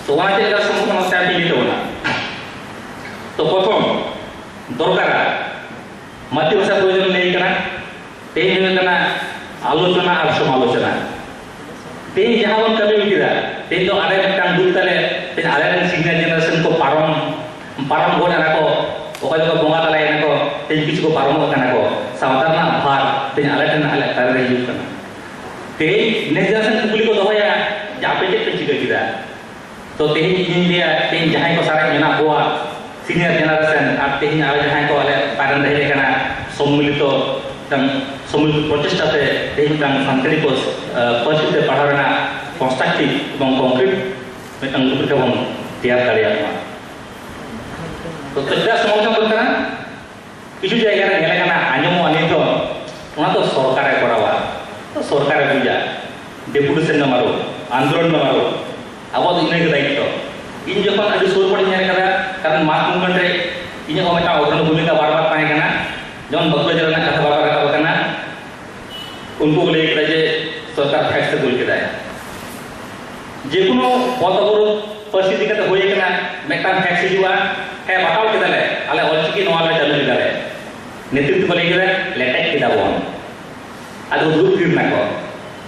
ᱛᱚ ᱚᱱᱟ ᱪᱮᱫ ᱞᱮᱠᱟ ᱥᱚᱢᱵᱷᱚᱵ ᱠᱟᱱᱟ, ᱥᱮ ᱟᱹᱵᱤᱱ ᱞᱟᱹᱭ ᱛᱟᱵᱚᱱᱟ᱾ ᱛᱚ ᱯᱨᱚᱛᱷᱚᱢ ᱫᱚᱨᱠᱟᱨᱟ ᱢᱟᱛᱨᱤᱵᱷᱟᱥᱟ ᱯᱨᱚᱭᱳᱡᱚᱱ ᱞᱟᱹᱭ ᱠᱟᱱᱟ, ᱛᱮᱦᱮᱧ ᱦᱩᱭᱩᱜ ᱠᱟᱱᱟ ᱟᱞᱳᱪᱚᱱᱟ ᱟᱨ ᱥᱚᱢᱟᱞᱳᱪᱚᱱᱟ᱾ ᱛᱮᱦᱮᱧ ᱡᱟᱦᱟᱸ ᱵᱚᱱ ᱠᱟᱹᱢᱤ ᱠᱮᱫᱟ, ᱛᱮᱦᱮᱧ ᱫᱚ ᱟᱞᱮ ᱢᱤᱫᱴᱟᱝ ᱫᱩᱠ ᱛᱟᱞᱮ, ᱛᱮᱦᱮᱧ ᱟᱞᱮ ᱨᱮᱱ senior generation ᱠᱚ ᱯᱟᱨᱚᱢ, ᱯᱟᱨᱚᱢ ᱜᱚᱫ ᱮᱱᱟ ᱠᱚ, ᱚᱠᱚᱭ ᱫᱚᱠᱚ ᱵᱚᱸᱜᱟ ᱛᱟᱞᱟᱭᱮᱱᱟ ᱠᱚ, ᱛᱮᱦᱮᱧ ᱠᱤᱪᱷᱩ ᱠᱚ ᱯᱟᱨᱚᱢᱚᱜ ᱠᱟᱱᱟ ᱠᱚ᱾ ᱥᱟᱶᱛᱟ ᱨᱮᱱᱟᱜ ᱵᱷᱟᱨ ᱛᱮᱦᱮᱧ ᱟᱞᱮ ᱴᱷᱮᱱ, ᱟᱞᱮ ᱛᱟᱞᱟ ᱨᱮ ᱦᱤᱡᱩᱜ ᱠᱟᱱᱟ᱾ ᱛᱮᱦᱮᱧ next generation ᱠᱩᱠᱞᱤ ᱠᱚ ᱫᱚᱦᱚᱭᱟ ᱡᱮ, "ᱟᱯᱮ ᱪᱮᱫ ᱯᱮ ᱪᱤᱠᱟᱹ ᱠᱮᱫᱟ?" ᱛᱚ ᱛᱮᱦᱮᱧ ᱤᱧ ᱞᱟᱹᱭᱟ, ᱛᱮᱦᱮᱧ ᱡᱟᱦᱟᱸᱭ ᱠᱚ ᱥᱟᱨᱮᱡ ᱢᱮᱱᱟᱜ ᱠᱚᱣᱟ, senior generation, ᱟᱨ ᱛᱮᱦᱮᱧ ᱟᱞᱮ ᱡᱟᱦᱟᱸᱭ ᱠᱚ ᱟᱞᱮ ᱛᱟᱭᱱᱚᱢ ᱨᱮ ᱦᱮᱡ ᱟᱠᱟᱱᱟ, ᱥᱚᱢᱢᱤᱞᱤᱛᱚ, ᱢᱤᱫᱴᱟᱝ ᱥᱚᱢᱢᱤᱞᱤᱛᱚ ᱯᱨᱚᱪᱮᱥᱴᱟ ᱛᱮ ᱛᱮᱦᱮᱧ ᱢᱤᱫᱴᱟᱝ ᱥᱟᱱᱛᱟᱲᱤ ᱯᱟᱹᱨᱥ-, ᱟᱸ, ᱯᱟᱹᱨᱥᱤ ᱛᱮ ᱯᱟᱲᱦᱟᱣ ᱨᱮᱱᱟᱜ constructive ᱮᱵᱚᱝ concrete ᱢᱤᱫᱴᱟᱝ ᱨᱩᱯᱨᱮᱠᱷᱟ ᱵᱚᱱ ᱛᱮᱭᱟᱨ ᱫᱟᱲᱮᱭᱟᱜ ᱢᱟ᱾ ᱛᱚ ᱪᱮᱫᱟᱜ ᱥᱚᱢᱟᱞᱳᱪᱚᱱᱟ ᱫᱚᱨᱠᱟᱨᱟ? ᱠᱤᱪᱷᱩ ᱡᱟᱭᱜᱟ ᱨᱮ ᱧᱮᱞ ᱟᱠᱟᱱᱟ, ᱟᱸᱡᱚᱢᱚᱜᱼᱟ ᱱᱤᱛ ᱦᱚᱸ, ᱚᱱᱟ ᱫᱚ ᱥᱚᱨᱠᱟᱨᱮ ᱠᱚᱨᱟᱣᱟ, ᱛᱚ ᱥᱚᱨᱠᱟᱨᱮ ᱵᱩᱡᱟ, deputation ᱢᱮ ᱢᱟᱨᱳ, ᱟᱱᱫᱳᱞᱚᱱ ᱢᱮ ᱢᱟᱨᱳ, ᱟᱵᱚᱣᱟᱜ ᱫᱚ ᱤᱱᱟᱹᱜᱮ ᱫᱟᱭᱤᱛᱛᱚ᱾ ᱤᱧ ᱡᱚᱠᱷᱚᱱ ᱟᱹᱰᱤ ᱥᱩᱨ ᱠᱷᱚᱱᱤᱧ ᱧᱮᱞ ᱠᱟᱫᱟ, ᱠᱟᱨᱚᱱ mass movement ᱨᱮ ᱤᱧᱟᱹᱜ ᱦᱚᱸ ᱢᱤᱫᱴᱟᱝ ᱚᱜᱨᱚᱱᱤ ᱵᱷᱩᱢᱤᱠᱟ ᱵᱟᱨ ᱵᱟᱨ ᱛᱟᱦᱮᱸ ᱠᱟᱱᱟ, ᱡᱮᱢᱚᱱ ᱵᱟᱸᱠᱩᱲᱟ ᱡᱮᱞᱟ ᱨᱮᱱᱟᱜ ᱠᱟᱛᱷᱟ ᱵᱟᱨ ᱵᱟᱨ ᱨᱟᱠᱟᱵ ᱟᱠᱟᱱᱟ, ᱩᱱᱠᱩ ᱠᱚ ᱞᱟᱹᱭ ᱠᱮᱫᱟ ᱡᱮ ᱥᱚᱨᱠᱟᱨ fax ᱮ ᱠᱩᱞ ᱠᱮᱫᱟᱭ᱾ ᱡᱮᱠᱳᱱᱳ ᱯᱚᱫ ᱚᱵᱚᱨᱳᱫᱷ ᱯᱟᱹᱨᱥᱤ ᱤᱫᱤ ᱠᱟᱛᱮ ᱦᱩᱭ ᱟᱠᱟᱱᱟ, ᱢᱤᱫᱴᱟᱝ fax ᱦᱤᱡᱩᱜᱼᱟ, "ᱦᱮᱸ, ᱵᱟᱛᱟᱣ ᱠᱮᱫᱟᱞᱮ, ᱟᱞᱮ ᱚᱞᱪᱤᱠᱤ ᱱᱚᱣᱟ ᱞᱮ ᱪᱟᱹᱞᱩ ᱠᱮᱫᱟᱞᱮ", ᱱᱮᱛᱨᱤᱛᱵ ᱠᱚ ᱞᱟᱹᱭ ᱠᱮᱫᱟ, "ᱞᱮᱴᱮᱡ ᱠᱮᱫᱟ ᱵᱚᱱ", ᱟᱫᱚ ᱫᱩᱲᱩᱵ ᱛᱷᱤᱨ ᱱᱟᱠᱚ᱾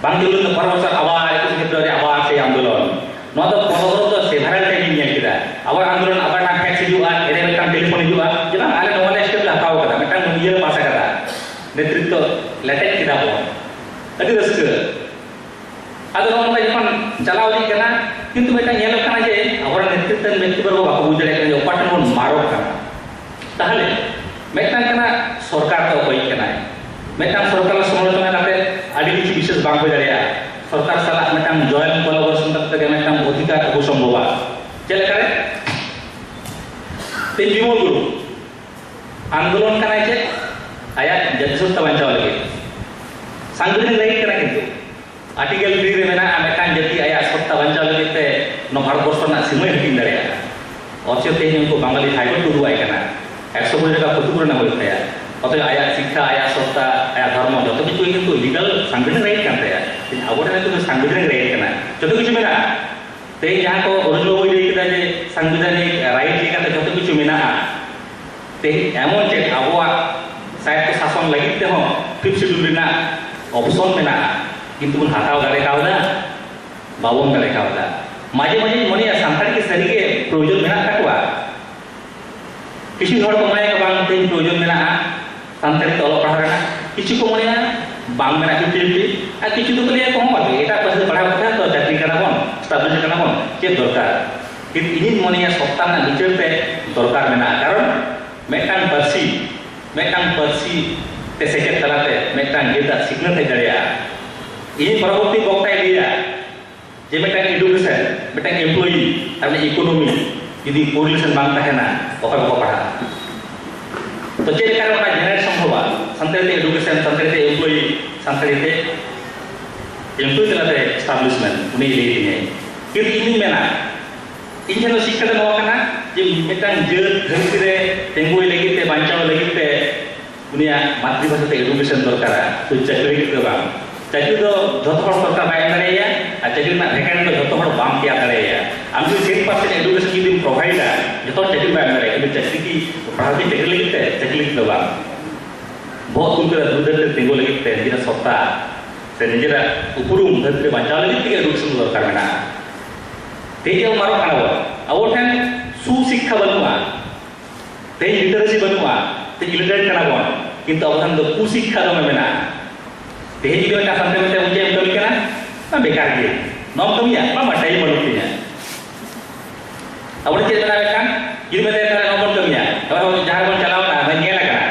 ᱵᱟᱝ ᱪᱟᱹᱞᱩ ᱞᱮᱱᱟ, ᱯᱚᱨᱮᱨ ᱵᱚᱪᱷᱚᱨ ᱟᱵᱟᱨ ᱮᱠᱩᱥᱮ ᱯᱷᱮᱵᱽᱨᱩᱣᱟᱨᱤ ᱟᱵᱟᱨ ᱥᱮᱭ ᱟᱱᱫᱳᱞᱚᱱ᱾ ᱱᱚᱣᱟ ᱫᱚ ᱯᱚᱫ ᱚᱵᱚᱨᱳᱫᱷ ᱫᱚ several time ᱤᱧ ᱧᱮᱞ ᱠᱮᱫᱟ᱾ ᱟᱵᱟᱨ ᱟᱱᱫᱳᱞᱚᱱ, ᱟᱵᱟᱨ ᱢᱤᱫᱴᱟᱝ fax ᱦᱤᱡᱩᱜᱼᱟ, ᱮᱨᱮ ᱢᱤᱫᱴᱟᱝ telephone ᱦᱤᱡᱩᱜᱼᱟ, ᱡᱮ, "ᱵᱟᱝ, ᱟᱞᱮ ᱱᱚᱣᱟ ᱞᱮ step ᱞᱮ ᱦᱟᱛᱟᱣ ᱠᱟᱫᱟ, ᱢᱤᱫᱴᱟᱝ ᱤᱭᱟᱹ ᱞᱮ ᱯᱟᱥ ᱠᱟᱫᱟ, ᱱᱮᱛᱨᱤᱛᱵ ᱞᱮᱴᱮᱡ ᱠᱮᱫᱟ ᱵᱚᱱ", ᱟᱹᱰᱤ ᱨᱟᱹᱥᱠᱟᱹ᱾ ᱟᱫᱚ ᱱᱚᱜᱼᱚ ᱱᱚᱝᱠᱟ ᱡᱚᱠᱷᱚᱱ ᱪᱟᱞᱟᱣ ᱤᱫᱤᱜ ᱠᱟᱱᱟ, ᱠᱤᱱᱛᱩ ᱢᱤᱫᱴᱟᱝ ᱧᱮᱞᱚᱜ ᱠᱟᱱᱟ ᱡᱮ ᱟᱵᱚᱨᱮᱱ ᱱᱮᱛᱨᱤᱛᱵ ᱨᱮᱱ ᱵᱮᱠᱛᱤᱵᱚᱨᱜᱚ ᱵᱟᱠᱚ ᱵᱩᱡᱽ ᱫᱟᱲᱮᱭᱟᱜ ᱠᱟᱱᱟ ᱡᱮ ᱚᱠᱟ ᱴᱷᱮᱱ ᱵᱚᱱ ᱢᱟᱨᱚᱜ ᱠᱟᱱᱟ᱾ ᱛᱟᱦᱚᱞᱮ ᱢᱤᱫᱴᱟᱝ ᱠᱟᱱᱟ ᱥᱚᱨᱠᱟᱨ ᱫᱚ ᱚᱠᱚᱭᱤᱡ ᱠᱟᱱᱟᱭ? ᱢᱤᱫᱴᱟᱝ ᱥᱚᱨᱠᱟᱨ ᱥᱚᱢᱟᱞᱳᱪᱚᱱᱟ ᱠᱟᱛᱮ ᱟᱹᱰᱤ ᱠᱤᱪᱷᱩ ᱵᱤᱥᱮᱥ ᱵᱟᱝ ᱦᱩᱭ ᱫᱟᱲᱮᱭᱟᱜᱼᱟ᱾ ᱥᱚᱨᱠᱟᱨ ᱥᱟᱞᱟᱜ ᱢᱤᱫᱴᱟᱝ joint collaboration ᱠᱟᱛᱮ ᱜᱮ ᱢᱤᱫᱴᱟᱝ ᱚᱫᱷᱤᱠᱟᱨ ᱟᱹᱜᱩ ᱥᱚᱢᱵᱷᱚᱵᱟ᱾ ᱪᱮᱫ ᱞᱮᱠᱟᱨᱮ? ᱛᱮᱦᱮᱧ ᱵᱤᱢᱚᱞ ᱜᱩᱨᱩ ᱟᱱᱫᱳᱞᱚᱱ ᱠᱟᱱᱟᱭ ᱪᱮᱫ? ᱟᱭᱟᱜ ᱡᱟᱹᱛᱤ ᱥᱚᱛᱛᱟ ᱵᱟᱧᱪᱟᱣ ᱞᱟᱹᱜᱤᱫ᱾ ᱥᱟᱝᱵᱤᱫᱷᱟᱱ ᱞᱟᱹᱜᱤᱫ ᱠᱟᱱᱟ, ᱠᱤᱱᱛᱩ Article three ᱨᱮ ᱢᱮᱱᱟᱜᱼᱟ, ᱢᱤᱫᱴᱟᱝ ᱡᱟᱹᱛᱤ ᱟᱭᱟᱜ ᱥᱚᱛᱛᱟ ᱵᱟᱧᱪᱟᱣ ᱞᱟᱹᱜᱤᱫ ᱛᱮ ᱱᱚᱣᱟ ᱵᱷᱟᱨᱚᱛ ᱵᱚᱨᱥᱚ ᱨᱮᱱᱟᱜ ᱥᱤᱢᱟᱹᱭ ᱦᱟᱹᱴᱤᱧ ᱫᱟᱲᱮᱭᱟᱜᱼᱟ᱾ ᱚᱛᱷᱚᱪᱚ ᱛᱮᱦᱮᱧ ᱩᱱᱠᱩ ᱵᱟᱝᱜᱟᱞᱤ High Court ᱠᱚ ᱩᱫᱩᱜ ᱟᱭ ᱠᱟᱱᱟ᱾ ᱮᱠᱥᱚ ᱠᱳᱴᱤ ᱴᱟᱠᱟ ᱯᱷᱟᱹᱛᱩ ᱠᱚᱨᱮᱱᱟᱜ ᱦᱩᱭᱩᱜ ᱛᱟᱭᱟ, ᱚᱛᱷᱚᱪᱚ ᱟᱭᱟᱜ ᱥᱤᱠᱠᱷᱟ, ᱟᱭᱟᱜ ᱥᱚᱛᱛᱟ, ᱟᱭᱟᱜ ᱫᱷᱚᱨᱢᱚ, ᱡᱚᱛᱚ ᱠᱤᱪᱷᱩ ᱜᱮ ᱠᱤᱱᱛᱩ ᱞᱤᱜᱟᱞ ᱥᱟᱝᱵᱤᱫᱷᱟᱱ ᱨᱟᱭᱤᱴ ᱠᱟᱱ ᱛᱟᱭᱟ᱾ ᱟᱵᱚ ᱴᱷᱮᱱ ᱱᱤᱛᱚᱜ ᱫᱚ ᱥᱟᱝᱵᱤᱫᱷᱟᱱ ᱨᱟᱭᱤᱴ ᱠᱟᱱᱟ, ᱡᱚᱛᱚ ᱠᱤᱪᱷᱩ ᱢᱮᱱᱟᱜᱼᱟ᱾ ᱛᱮᱦᱮᱧ ᱡᱟᱦᱟᱸ ᱠᱚ ᱚᱨᱩᱱ ᱵᱟᱵᱩᱭ ᱞᱟᱹᱭ ᱠᱮᱫᱟ ᱡᱮ ᱥᱟᱝᱵᱤᱫᱷᱟᱱᱤᱠ ᱨᱟᱭᱤᱴ ᱞᱮᱠᱟᱛᱮ ᱡᱚᱛᱚ ᱠᱤᱪᱷᱩ ᱢᱮᱱᱟᱜᱼᱟ, ᱛᱮᱦᱮᱧ ᱮᱢᱚᱱ ᱪᱮᱫ ᱟᱵᱚᱣᱟᱜ ᱥᱟᱭᱤᱰ ᱥᱟᱥᱚᱱ ᱞᱟᱹᱜᱤᱫ ᱛᱮᱦᱚᱸ ᱯᱷᱤᱯᱛᱷ ᱥᱤᱰᱩᱞ ᱨᱮᱱᱟᱜ ᱚᱯᱥᱚᱱ ᱢᱮᱱᱟᱜᱼᱟ, ᱠᱤᱱᱛᱩ ᱵᱚᱱ ᱦᱟᱛᱟᱣ ᱫᱟᱲᱮ ᱠᱟᱣᱫᱟ? ᱵᱟᱵᱚᱱ ᱫᱟᱲᱮ ᱠᱟᱣᱫᱟ᱾ ᱢᱟᱡᱷᱮ ᱢᱟᱡᱷᱮᱧ ᱢᱚᱱᱮᱭᱟ ᱥᱟᱱᱛᱟᱲ ᱠᱤ ᱥᱟᱹᱨᱤᱜᱮ ᱯᱨᱚᱭᱳᱡᱚᱱ ᱢᱮᱱᱟᱜ ᱛᱟᱠᱚᱣᱟ? ᱠᱤᱪᱷᱩ ᱦᱚᱲ ᱠᱚ ᱢᱚᱱᱮᱭᱟ ᱵᱟᱝ ᱛᱮᱦᱮᱧ ᱯᱨᱚᱭᱳᱡᱚᱱ ᱢᱮᱱᱟᱜᱼᱟ ᱥᱟᱱᱛᱟᱲᱤ ᱛᱮ ᱚᱞᱚᱜ ᱯᱟᱲᱦᱟᱣ ᱨᱮᱱᱟᱜ, ᱠᱤᱪᱷᱩ ᱠᱚ ᱢᱚᱱᱮᱭᱟ ᱵᱟᱝ ᱢᱮᱱᱟᱜ ᱯᱷᱤᱯᱴᱤ ᱯᱷᱤᱯᱴᱤ, ᱟᱨ ᱠᱤᱪᱷᱩ ᱫᱚᱠᱚ ᱞᱟᱹᱭᱟ ᱠᱚᱦᱚᱸ ᱵᱟᱝ, ᱮᱴᱟᱜ ᱯᱟᱹᱨᱥᱤ ᱛᱮ ᱯᱟᱲᱦᱟᱣ ᱠᱟᱛᱮ ᱫᱚ ᱪᱟᱹᱠᱨᱤ ᱠᱟᱱᱟ ᱵᱚᱱ, ᱮᱥᱴᱟᱵᱞᱤᱥ ᱠᱟᱱᱟ ᱵᱚᱱ, ᱪᱮᱫ ᱫᱚᱨᱠᱟᱨ? ᱠᱤᱱᱛᱩ ᱤᱧᱤᱧ ᱢᱚᱱᱮᱭᱟ ᱥᱚᱛᱛᱟ ᱨᱮᱱᱟᱜ ᱵᱤᱪᱟᱹᱨ ᱛᱮ ᱫᱚᱨᱠᱟᱨ ᱢᱮᱱᱟᱜᱼᱟ, ᱠᱟᱨᱚᱱ ᱢᱤᱫᱴᱟᱝ ᱯᱟᱹᱨᱥᱤ, ᱢᱤᱫᱴᱟᱝ ᱯᱟᱹᱨᱥᱤ ᱛᱮ ᱥᱮᱪᱮᱫ ᱛᱟᱞᱟᱛᱮ ᱢᱤᱫᱴᱟᱝ ᱡᱟᱹᱛᱟᱜ ᱥᱤᱠᱷᱱᱟᱹᱛ ᱦᱮᱡ ᱫᱟᱲᱮᱭᱟᱜᱼᱟ᱾ ᱤᱧ ᱯᱚᱨᱚᱵᱚᱨᱛᱤ ᱵᱚᱠᱛᱟᱭ ᱞᱟᱹᱭᱟ, ᱡᱮ ᱢᱤᱫᱴᱟᱝ ᱮᱰᱩᱠᱮᱥᱚᱱ, ᱢᱤᱫᱴᱟᱝ ᱮᱢᱯᱞᱚᱭᱤ ᱟᱨ ᱢᱤᱫᱴᱟᱝ ᱤᱠᱳᱱᱚᱢᱤ ᱡᱩᱫᱤ ᱠᱳᱨᱤᱞᱮᱥᱚᱱ ᱵᱟᱝ ᱛᱟᱦᱮᱱᱟ, ᱚᱠᱟ ᱨᱮᱠᱚ ᱯᱟᱲᱦᱟᱜᱼᱟ? ᱛᱚ ᱪᱮᱫ ᱞᱮᱠᱟᱨᱮ ᱚᱱᱟ ᱡᱮᱱᱟᱨᱮᱴ ᱥᱚᱢᱵᱷᱚᱵᱟ? ᱥᱟᱱᱛᱟᱲᱤ ᱛᱮ ᱮᱰᱩᱠᱮᱥᱚᱱ, ᱥᱟᱱᱛᱟᱲᱤ ᱛᱮ ᱮᱢᱯᱞᱚᱭᱤ, ᱥᱟᱱᱛᱟᱲᱤ ᱛᱮ ᱮᱢᱯᱞᱚᱭᱤ ᱛᱟᱞᱟᱛᱮ ᱮᱥᱴᱟᱵᱞᱤᱥᱢᱮᱱᱴ, ᱩᱱᱤ ᱞᱟᱹᱭ ᱫᱤᱧᱟᱭ᱾ ᱠᱤᱱᱛᱩ ᱤᱧ ᱢᱮᱱᱟ, ᱤᱧ ᱴᱷᱮᱱ ᱫᱚ ᱥᱤᱠᱠᱷᱟ ᱫᱚ ᱱᱚᱣᱟ ᱠᱟᱱᱟ ᱡᱮ ᱢᱤᱫᱴᱟᱝ ᱡᱟᱹᱛ ᱫᱷᱟᱹᱨᱛᱤ ᱨᱮ ᱛᱤᱸᱜᱩᱭ ᱞᱟᱹᱜᱤᱫ ᱛᱮ, ᱵᱟᱧᱪᱟᱣ ᱞᱟᱹᱜᱤᱫ ᱛᱮ ᱩᱱᱤᱭᱟᱜ ᱢᱟᱛᱨᱤᱵᱷᱟᱥᱟ ᱛᱮ ᱮᱰᱩᱠᱮᱥᱚᱱ ᱫᱚᱨᱠᱟᱨᱟ, ᱥᱩᱫᱷᱩ ᱪᱟᱹᱠᱨᱤ ᱞᱟᱹᱜᱤᱫ ᱫᱚ ᱵᱟᱝ᱾ ᱪᱟᱹᱠᱨᱤ ᱫᱚ ᱡᱷᱚᱛᱚ ᱦᱚᱲ ᱥᱚᱨᱠᱟᱨ ᱵᱟᱭ ᱮᱢ ᱫᱟᱲᱮᱭᱟᱭᱟ, ᱟᱨ ᱪᱟᱹᱠᱨᱤ ᱨᱮᱱᱟᱜ ᱵᱷᱮᱠᱮᱱᱴ ᱫᱚ ᱡᱷᱚᱛᱚ ᱦᱚᱲ ᱵᱟᱢ ᱛᱮᱭᱟᱨ ᱫᱟᱲᱮᱭᱟᱭᱟ᱾ ᱟᱢ ᱡᱩᱫᱤ ᱴᱮᱱ ᱯᱟᱨᱥᱮᱱᱴ ᱮᱰᱩᱠᱮᱥᱚᱱ ᱡᱩᱫᱤᱢ ᱯᱨᱚᱵᱷᱟᱭᱤᱰᱟ, ᱡᱷᱚᱛᱚ ᱦᱚᱲ ᱪᱟᱹᱠᱨᱤ ᱵᱟᱭ ᱮᱢ ᱫᱟᱲᱮᱭᱟᱜᱼᱟ, ᱠᱤᱱᱛᱩ ᱪᱟᱹᱠᱨᱤ ᱠᱤ ᱯᱟᱲᱦᱟᱣ ᱠᱤ ᱪᱟᱹᱠᱨᱤ ᱞᱟᱹᱜᱤᱫ ᱛᱮ? ᱪᱟᱹᱠᱨᱤ ᱞᱟᱹᱜᱤᱫ ᱫᱚ ᱵᱟᱝ᱾ ᱵᱚᱦᱚᱜ ᱛᱩᱞ ᱠᱟᱛᱮ ᱫᱷᱩᱲᱤ ᱫᱷᱟᱹᱨᱛᱤ ᱨᱮ ᱛᱤᱸᱜᱩ ᱞᱟᱹᱜᱤᱫ ᱛᱮ, ᱱᱤᱡᱮᱨᱟᱜ ᱥᱚᱛᱛᱟ ᱥᱮ ᱱᱤᱡᱮᱨᱟᱜ ᱩᱯᱨᱩᱢ ᱫᱷᱟᱹᱨᱛᱤ ᱨᱮ ᱵᱟᱧᱪᱟᱣ ᱞᱟᱹᱜᱤᱫ ᱛᱮᱜᱮ ᱮᱰᱩᱠᱮᱥᱚᱱ ᱫᱚ ᱫᱚᱨᱠᱟᱨ ᱢᱮᱱᱟᱜᱼᱟ᱾ ᱛᱮᱦᱮᱧ ᱟᱵᱚ ᱢᱟᱨᱚᱜ ᱠᱟᱱᱟ ᱵᱚᱱ, ᱟᱵᱚ ᱴᱷᱮᱱ ᱥᱩᱥᱤᱠᱠᱷᱟ ᱵᱟᱹᱱᱩᱜᱼᱟ, ᱛᱮᱦᱮᱧ ᱞᱤᱴᱟᱨᱮᱥᱤ ᱵᱟᱹᱱᱩᱜᱼᱟ, ᱛᱮᱦᱮᱧ ᱤᱞᱤᱴᱟᱨᱮᱴ ᱠᱟᱱᱟ ᱵᱚᱱ, ᱠᱤᱱᱛᱩ ᱟᱵᱚ ᱴᱷᱮᱱ ᱫᱚ ᱠᱩᱥᱤᱠᱠᱷᱟ ᱫᱚᱢᱮ ᱢᱮᱱᱟᱜᱼᱟ᱾ ᱛᱮᱦᱮᱧ ᱡᱩᱫᱤ ᱢᱤᱫᱴᱟᱝ ᱥᱟᱱᱛᱟᱲ ᱢᱮᱛᱟᱭᱟ, "ᱪᱮᱫ ᱮᱢ ᱠᱟᱹᱢᱤ ᱠᱟᱱᱟ?" "ᱵᱮᱠᱟᱨ ᱜᱮ᱾ ᱱᱚᱣᱟᱢ ᱠᱟᱹᱢᱤᱭᱟ?" "ᱵᱟᱝ, ᱵᱟᱝ, ᱴᱟᱭᱤᱢ ᱵᱟᱹᱱᱩᱜ ᱛᱤᱧᱟ᱾" ᱟᱵᱚ ᱴᱷᱮᱱ ᱪᱮᱫ ᱢᱮᱱᱟᱜᱼᱟ? ᱢᱤᱫᱴᱟᱝ ᱡᱩᱫᱤ ᱢᱮᱛᱟᱭᱟ, "ᱛᱟᱦᱞᱮ ᱱᱚᱣᱟ ᱵᱚᱱ ᱠᱟᱹᱢᱤᱭᱟ", ᱛᱚᱵᱮ ᱦᱚᱸ ᱡᱟᱦᱟᱸ ᱨᱮᱵᱚᱱ ᱪᱟᱞᱟᱣ ᱠᱟᱱᱟ, ᱵᱚᱱ ᱧᱮᱞ ᱟᱠᱟᱱᱟ,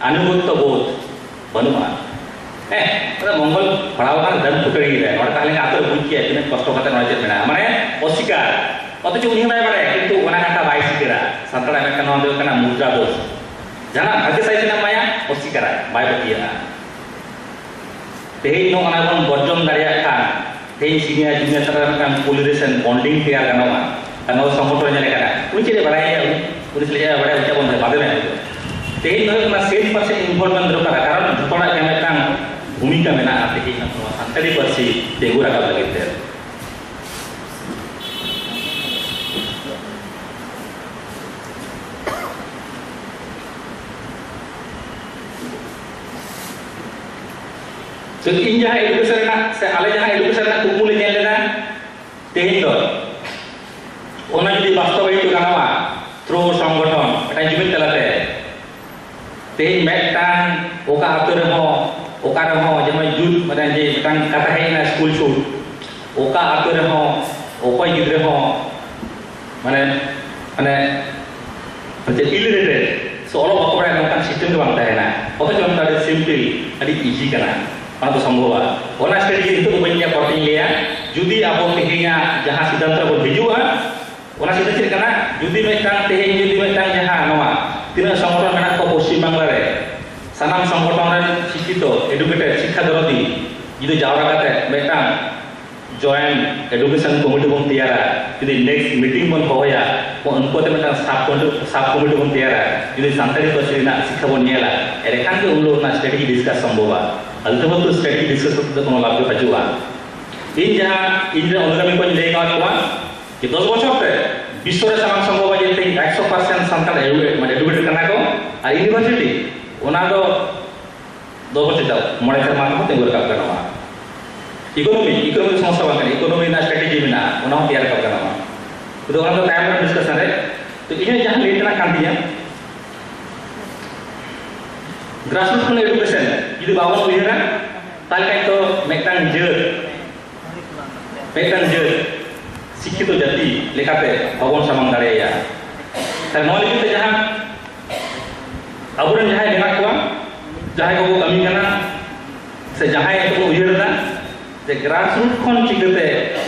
ᱟᱱᱩᱜᱚᱛᱛᱚ ᱵᱳᱫᱷ ᱵᱟᱹᱱᱩᱜᱼᱟ᱾ ᱦᱮᱸ, ᱚᱱᱟ ᱢᱚᱝᱜᱚᱞ ᱯᱟᱲᱦᱟᱣ ᱠᱟᱱ ᱫᱟᱹᱞ ᱯᱷᱩᱴᱟᱹᱲᱤ ᱨᱮ, ᱱᱚᱰᱮ ᱛᱟᱦᱮᱸ ᱞᱮᱱᱠᱷᱟᱱ ᱟᱛᱳ ᱨᱮ ᱵᱩᱡᱽ ᱠᱮᱭᱟ ᱛᱤᱱᱟᱹᱜ ᱠᱚᱥᱴᱚ ᱠᱟᱛᱮ ᱱᱚᱰᱮ ᱪᱮᱫ ᱢᱮᱱᱟᱜᱼᱟ, ᱢᱟᱱᱮ ᱚᱥᱤᱠᱟᱨ᱾ ᱚᱛᱷᱚᱪᱚ ᱩᱱᱤ ᱦᱚᱸ ᱵᱟᱭ ᱵᱟᱲᱟᱭᱟ, ᱠᱤᱱᱛᱩ ᱚᱱᱟ ᱠᱟᱛᱷᱟ ᱵᱟᱭ ᱥᱤᱠᱟᱹᱨᱟ᱾ ᱥᱟᱱᱛᱟᱲᱟᱜ ᱢᱤᱫᱴᱟᱝ ᱱᱚᱣᱟ ᱫᱚ ᱦᱩᱭᱩᱜ ᱠᱟᱱᱟ ᱢᱩᱫᱽᱨᱟ ᱫᱳᱥ᱾ ᱡᱟᱦᱟᱱᱟᱜ ᱵᱷᱟᱜᱮ ᱥᱟᱭᱤᱡ ᱨᱮᱱᱟᱜ ᱮᱢᱟᱭᱟ, ᱚᱥᱤᱠᱟᱨᱟᱭ, ᱵᱟᱭ ᱯᱟᱹᱛᱭᱟᱹᱜᱼᱟ᱾ ᱛᱮᱦᱮᱧ ᱱᱚᱜᱼᱚ ᱱᱟ ᱵᱚᱱ ᱵᱚᱨᱡᱚᱱ ᱫᱟᱲᱮᱭᱟᱜ ᱠᱷᱟᱱ, ᱛᱮᱦᱮᱧ ᱥᱤᱱᱤᱭᱟᱨ ᱡᱩᱱᱤᱭᱟᱨ ᱛᱟᱞᱟ ᱨᱮ ᱢᱤᱫᱴᱟᱝ ᱠᱳᱞᱤᱰᱮᱥᱚᱱ, ᱵᱚᱱᱰᱤᱝ ᱛᱮᱭᱟᱨ ᱜᱟᱱᱚᱜᱼᱟ᱾ ᱟᱨ ᱱᱚᱣᱟ ᱥᱚᱝᱜᱚᱴᱷᱚᱱ ᱧᱮᱞ ᱟᱠᱟᱱᱟ, ᱩᱱᱤ ᱪᱮᱫ ᱮ ᱵᱟᱲᱟᱭᱟ ᱩᱱᱤ? ᱩᱱᱤ ᱥᱟᱞᱟᱜ ᱮ ᱵᱟᱲᱟᱭᱟ, ᱚᱱᱠᱟ ᱵᱚᱱ ᱵᱟᱫᱮ ᱢᱮ᱾ ᱛᱮᱦᱮᱧ ᱫᱚ ᱦᱩᱭᱩᱜ ᱠᱟᱱᱟ ᱥᱮᱱ ᱯᱟᱨᱥᱮᱱ ᱤᱱᱵᱷᱚᱞᱵᱷᱢᱮᱱᱴ ᱫᱚᱨᱠᱟᱨᱟ, ᱠᱟᱨᱚᱱ ᱡᱷᱚᱛᱚ ᱦᱚᱲᱟᱜ ᱜᱮ ᱢᱤᱫᱴᱟᱝ ᱵᱷᱩᱢᱤᱠᱟ ᱢᱮᱱᱟᱜᱼᱟ ᱛᱮᱦᱮᱧ ᱱᱚᱣᱟ ᱥᱟᱱᱛᱟᱲᱤ ᱯᱟᱹᱨᱥᱤ ᱛᱤᱸᱜᱩ ᱨᱟᱠᱟᱵ ᱞᱟᱹᱜᱤᱫ ᱛᱮ᱾ ᱛᱚ ᱤᱧ ᱡᱟᱦᱟᱸ ᱮᱰᱩᱠᱮᱥᱚᱱ ᱨᱮᱱᱟᱜ ᱥᱮ ᱟᱞᱮ ᱡᱟᱦᱟᱸ ᱮᱰᱩᱠᱮᱥᱚᱱ ᱨᱮᱱᱟᱜ ᱠᱩᱠᱢᱩ ᱞᱮ ᱧᱮᱞ ᱞᱮᱫᱟ, ᱛᱮᱦᱮᱧ ᱫᱚ ᱚᱱᱟ ᱡᱩᱫᱤ ᱵᱟᱥᱛᱚᱵᱟᱭᱤᱛ ᱜᱟᱱᱚᱜᱼᱟ ᱛᱷᱨᱩ ᱥᱚᱝᱜᱚᱴᱷᱚᱱ, ᱢᱤᱫᱴᱟᱝ ᱡᱩᱢᱤᱫ ᱛᱟᱞᱟᱛᱮ, ᱛᱮᱦᱮᱧ ᱢᱤᱫᱴᱟᱝ ᱚᱠᱟ ᱟᱛᱳ ᱨᱮᱦᱚᱸ, ᱚᱠᱟ ᱨᱮᱦᱚᱸ ᱡᱮᱢᱚᱱ ᱡᱩᱛ, ᱢᱟᱱᱮ ᱡᱮ ᱢᱤᱫᱴᱟᱝ ᱠᱟᱛᱷᱟ ᱦᱮᱡ ᱮᱱᱟ ᱥᱠᱩᱞ ᱪᱷᱩᱴ, ᱚᱠᱟ ᱟᱛᱳ ᱨᱮᱦᱚᱸ ᱚᱠᱚᱭ ᱜᱤᱫᱽᱨᱟᱹ ᱦᱚᱸ ᱢᱟᱱᱮ, ᱢᱟᱱᱮ ᱪᱮᱫ ᱤᱞᱤᱴᱟᱨᱮᱴ ᱥᱮ ᱚᱞᱚᱜ ᱵᱟᱠᱚ ᱵᱟᱲᱟᱭᱟ ᱱᱚᱝᱠᱟᱱ ᱥᱤᱥᱴᱮᱢ ᱫᱚ ᱵᱟᱝ ᱛᱟᱦᱮᱱᱟ᱾ ᱚᱛᱷᱚᱪᱚ ᱚᱱᱠᱟ ᱟᱹᱰᱤ ᱥᱤᱢᱯᱤᱞ, ᱟᱹᱰᱤ ᱤᱡᱤ ᱠᱟᱱᱟ, ᱚᱱᱟ ᱫᱚ ᱥᱚᱢᱵᱷᱚᱵᱟ᱾ ᱚᱱᱟ ᱥᱴᱨᱮᱴᱮᱡᱤ ᱱᱤᱛᱚᱜ ᱫᱚ ᱵᱟᱹᱧ ᱞᱟᱹᱭᱟ, ᱯᱚᱨᱮᱛᱤᱧ ᱞᱟᱹᱭᱟ᱾ ᱡᱩᱫᱤ ᱟᱵᱚ ᱛᱮᱦᱮᱧᱟᱜ ᱡᱟᱦᱟᱸ ᱥᱤᱫᱽᱫᱷᱟᱱᱛᱚ ᱨᱮᱵᱚᱱ ᱦᱤᱡᱩᱜᱼᱟ, ᱚᱱᱟ ᱥᱤᱫᱽᱫᱷᱟᱱᱛᱚ ᱪᱮᱫ ᱠᱟᱱᱟ? ᱡᱩᱫᱤ ᱢᱤᱫᱴᱟᱝ ᱛᱮᱦᱮᱧ ᱡᱩᱫᱤ ᱢᱤᱫᱴᱟᱝ ᱡᱟᱦᱟᱸ ᱱᱚᱣᱟ ᱛᱤᱱᱟᱹᱜ ᱥᱚᱝᱜᱚᱴᱷᱚᱱ ᱢᱮᱱᱟᱜ ᱠᱚᱣᱟ ᱯᱚᱥᱪᱤᱢ ᱵᱟᱝᱞᱟ ᱨᱮ, ᱥᱟᱱᱟᱢ ᱥᱚᱝᱜᱚᱴᱷᱚᱱ ᱨᱮᱱ ᱥᱤᱠᱠᱷᱤᱛᱚ, ᱮᱰᱩᱠᱮᱴᱮᱰ, ᱥᱤᱠᱠᱷᱟ ᱫᱚᱨᱚᱫᱤ ᱡᱩᱫᱤ ᱡᱟᱣᱨᱟ ᱠᱟᱛᱮ ᱢᱤᱫᱴᱟᱝ ᱡᱚᱭᱮᱱᱴ ᱮᱰᱩᱠᱮᱥᱚᱱ ᱠᱚᱢᱤᱴᱤ ᱵᱚᱱ ᱛᱮᱭᱟᱨᱟ, ᱡᱩᱫᱤ ᱱᱮᱠᱥᱴ ᱢᱤᱴᱤᱝ ᱵᱚᱱ ᱦᱚᱦᱚᱭᱟ, ᱩᱱᱠᱩ ᱟᱛᱮ ᱢᱤᱫᱴᱟᱝ ᱥᱟᱵ ᱠᱚᱢᱤᱴᱤ, ᱥᱟᱵ ᱠᱚᱢᱤᱴᱤ ᱵᱚᱱ ᱛᱮᱭᱟᱨᱟ, ᱡᱩᱫᱤ ᱥᱟᱱᱛᱟᱲᱤ ᱯᱟᱹᱨᱥᱤ ᱨᱮᱱᱟᱜ ᱥᱤᱠᱠᱷᱟ ᱵᱚᱱ ᱧᱮᱞᱟ, ᱮᱸᱰᱮᱠᱷᱟᱱ ᱜᱮ ᱩᱱ ᱦᱤᱞᱳᱜ ᱚᱱᱟ ᱥᱴᱨᱮᱴᱮᱡᱤ ᱰᱤᱥᱠᱟᱥ ᱥᱚᱢᱵᱷᱚᱵᱟ᱾ ᱟᱞᱛᱩ ᱯᱷᱟᱞᱛᱩ ᱥᱴᱨᱮᱴᱮᱡᱤ ᱰᱤᱥᱠᱟᱥ ᱠᱟᱛᱮ ᱫᱚ ᱠᱳᱱᱳ ᱞᱟᱵᱷ ᱜᱮ ᱵᱟᱹᱪᱩᱜᱼᱟ᱾ ᱤᱧ ᱡᱟᱦᱟᱸ ᱤᱧ ᱨᱮᱱ ᱚᱱᱩᱜᱟᱢᱤ ᱠᱚᱧ ᱞᱟᱹᱭ ᱟᱠᱟᱫ ᱠᱚᱣᱟ ᱡᱮ ᱫᱚᱥ ᱵᱚᱪᱷᱚᱨ ᱛᱮ ᱵᱤᱥᱥᱚ ᱨᱮ ᱥᱟᱢᱟᱝ ᱥᱚᱢᱵᱷᱚᱵᱟ ᱡᱮ ᱛᱮᱦᱮᱧ ᱮᱠᱥᱚ ᱯᱟᱨᱥᱮᱱᱴ ᱥᱟᱱᱛᱟᱲ ᱮᱰᱩ-, ᱢᱟᱱᱮ ᱮᱰᱩᱠᱮᱴᱮᱰ ᱠᱟᱱᱟ ᱠᱚ, ᱟᱨ ᱤᱭᱩᱱᱤᱵᱷᱟᱨᱥᱤᱴᱤ ᱚᱱᱟ ᱫᱚ ᱫᱚᱥ ᱵᱚᱪᱷᱚᱨ ᱪᱟᱞᱟᱜ, ᱢᱚᱬᱮ ᱥᱮᱨᱢᱟ ᱛᱮᱦᱚᱸ ᱛᱤᱸᱜᱩ ᱨᱟᱠᱟᱵ ᱜᱟᱱᱚᱜᱼᱟ᱾ ᱤᱠᱳᱱᱚᱢᱤ, ᱤᱠᱳᱱᱚᱢᱤ ᱥᱚᱢᱚᱥᱥᱟ ᱵᱟᱝ ᱠᱟᱱᱟ, ᱤᱠᱳᱱᱚᱢᱤ ᱨᱮᱱᱟᱜ ᱥᱴᱨᱟᱴᱮᱡᱤ ᱢᱮᱱᱟᱜᱼᱟ, ᱚᱱᱟ ᱦᱚᱸ ᱛᱮᱭᱟᱨ ᱨᱟᱠᱟᱵ ᱜᱟᱱᱚᱜᱼᱟ᱾ ᱛᱚ ᱚᱱᱟ ᱫᱚ ᱛᱟᱭᱚᱢ ᱨᱮᱱᱟᱜ ᱰᱤᱥᱠᱟᱥᱚᱱ ᱨᱮ᱾ ᱛᱚ ᱤᱧᱟᱹᱜ ᱡᱟᱦᱟᱸ ᱞᱟᱹᱭ ᱛᱮᱱᱟᱜ ᱠᱟᱱ ᱛᱤᱧᱟᱹ, ᱜᱨᱟᱥᱨᱩᱴ ᱠᱷᱚᱱ ᱮᱰᱩᱠᱮᱥᱚᱱ ᱡᱩᱫᱤ ᱵᱟᱵᱚᱱ ᱩᱭᱦᱟᱹᱨᱟ, ᱛᱟᱦᱚᱞᱮ ᱠᱷᱟᱱ ᱛᱚ ᱢᱤᱫᱴᱟᱝ ᱡᱟᱹᱛ, ᱢᱤᱫᱴᱟᱝ ᱡᱟᱹᱛ ᱥᱤᱠᱠᱷᱤᱛᱚ ᱡᱟᱹᱛᱤ ᱞᱮᱠᱟᱛᱮ ᱵᱟᱵᱚᱱ ᱥᱟᱢᱟᱝ ᱫᱟᱲᱮᱭᱟᱭᱟ᱾ ᱛᱟᱦᱞᱮ ᱱᱚᱣᱟ ᱞᱟᱹᱜᱤᱫ ᱛᱮ ᱡᱟᱦᱟᱸ ᱟᱵᱚᱨᱮᱱ ᱡᱟᱦᱟᱸᱭ ᱢᱮᱱᱟᱜ ᱠᱚᱣᱟ, ᱡᱟᱦᱟᱸᱭ ᱠᱚᱠᱚ ᱠᱟᱹᱢᱤ ᱠᱟᱱᱟ, ᱥᱮ ᱡᱟᱦᱟᱸᱭ ᱠᱚᱠᱚ ᱩᱭᱦᱟᱹᱨ ᱮᱫᱟ, ᱡᱮ ᱜᱨᱟᱥᱨᱩᱴ ᱠᱷᱚᱱ ᱪᱤᱠᱟᱹᱛᱮ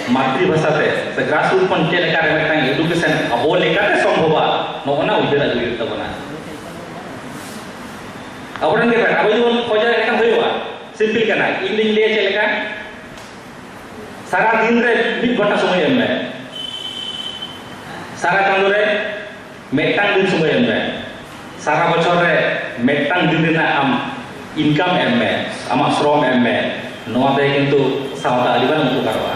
ᱢᱟᱛᱨᱤᱵᱷᱟᱥᱟ ᱛᱮ, ᱥᱮ ᱜᱨᱟᱥᱨᱩᱴ ᱠᱷᱚᱱ ᱪᱮᱫ ᱞᱮᱠᱟᱨᱮ ᱢᱤᱫᱴᱟᱝ ᱮᱰᱩᱠᱮᱥᱚᱱ ᱟᱵᱚ ᱞᱮᱠᱟᱛᱮ ᱥᱚᱢᱵᱷᱚᱵᱟ, ᱱᱚᱜᱼᱚ ᱱᱟ ᱩᱭᱦᱟᱹᱨ ᱟᱹᱜᱩᱭ ᱦᱩᱭᱩᱜ ᱛᱟᱵᱚᱱᱟ᱾ ᱟᱵᱚᱨᱮᱱ ᱜᱮ ᱟᱵᱚ ᱡᱮᱢᱚᱱ ᱠᱷᱚᱡᱟ ᱮᱱᱠᱷᱟᱱ ᱦᱩᱭᱩᱜᱼᱟ, ᱥᱤᱢᱯᱤᱞ ᱠᱟᱱᱟ᱾ ᱤᱧ ᱫᱩᱧ ᱞᱟᱹᱭᱟ ᱪᱮᱫ ᱞᱮᱠᱟ, ᱥᱟᱨᱟ ᱫᱤᱱ ᱨᱮ ᱢᱤᱫ ᱜᱷᱚᱱᱴᱟ ᱥᱚᱢᱚᱭ ᱮᱢ ᱢᱮ, ᱥᱟᱨᱟ ᱪᱟᱸᱫᱳ ᱨᱮ ᱢᱤᱫᱴᱟᱝ ᱫᱤᱱ ᱥᱚᱢᱚᱭ ᱮᱢ ᱢᱮ᱾ ᱥᱟᱨᱟ ᱵᱚᱪᱷᱚᱨ ᱨᱮ ᱢᱤᱫᱴᱟᱝ ᱫᱤᱱ ᱨᱮᱱᱟᱜ ᱟᱢ ᱤᱱᱠᱟᱢ ᱮᱢ ᱢᱮ, ᱟᱢᱟᱜ ᱥᱨᱚᱢ ᱮᱢ ᱢᱮ᱾ ᱱᱚᱣᱟ ᱛᱮ ᱠᱤᱱᱛᱩ ᱥᱟᱶᱛᱟ ᱟᱹᱰᱤ ᱢᱟᱨᱟᱝ ᱩᱯᱚᱠᱟᱨᱚᱜᱼᱟ᱾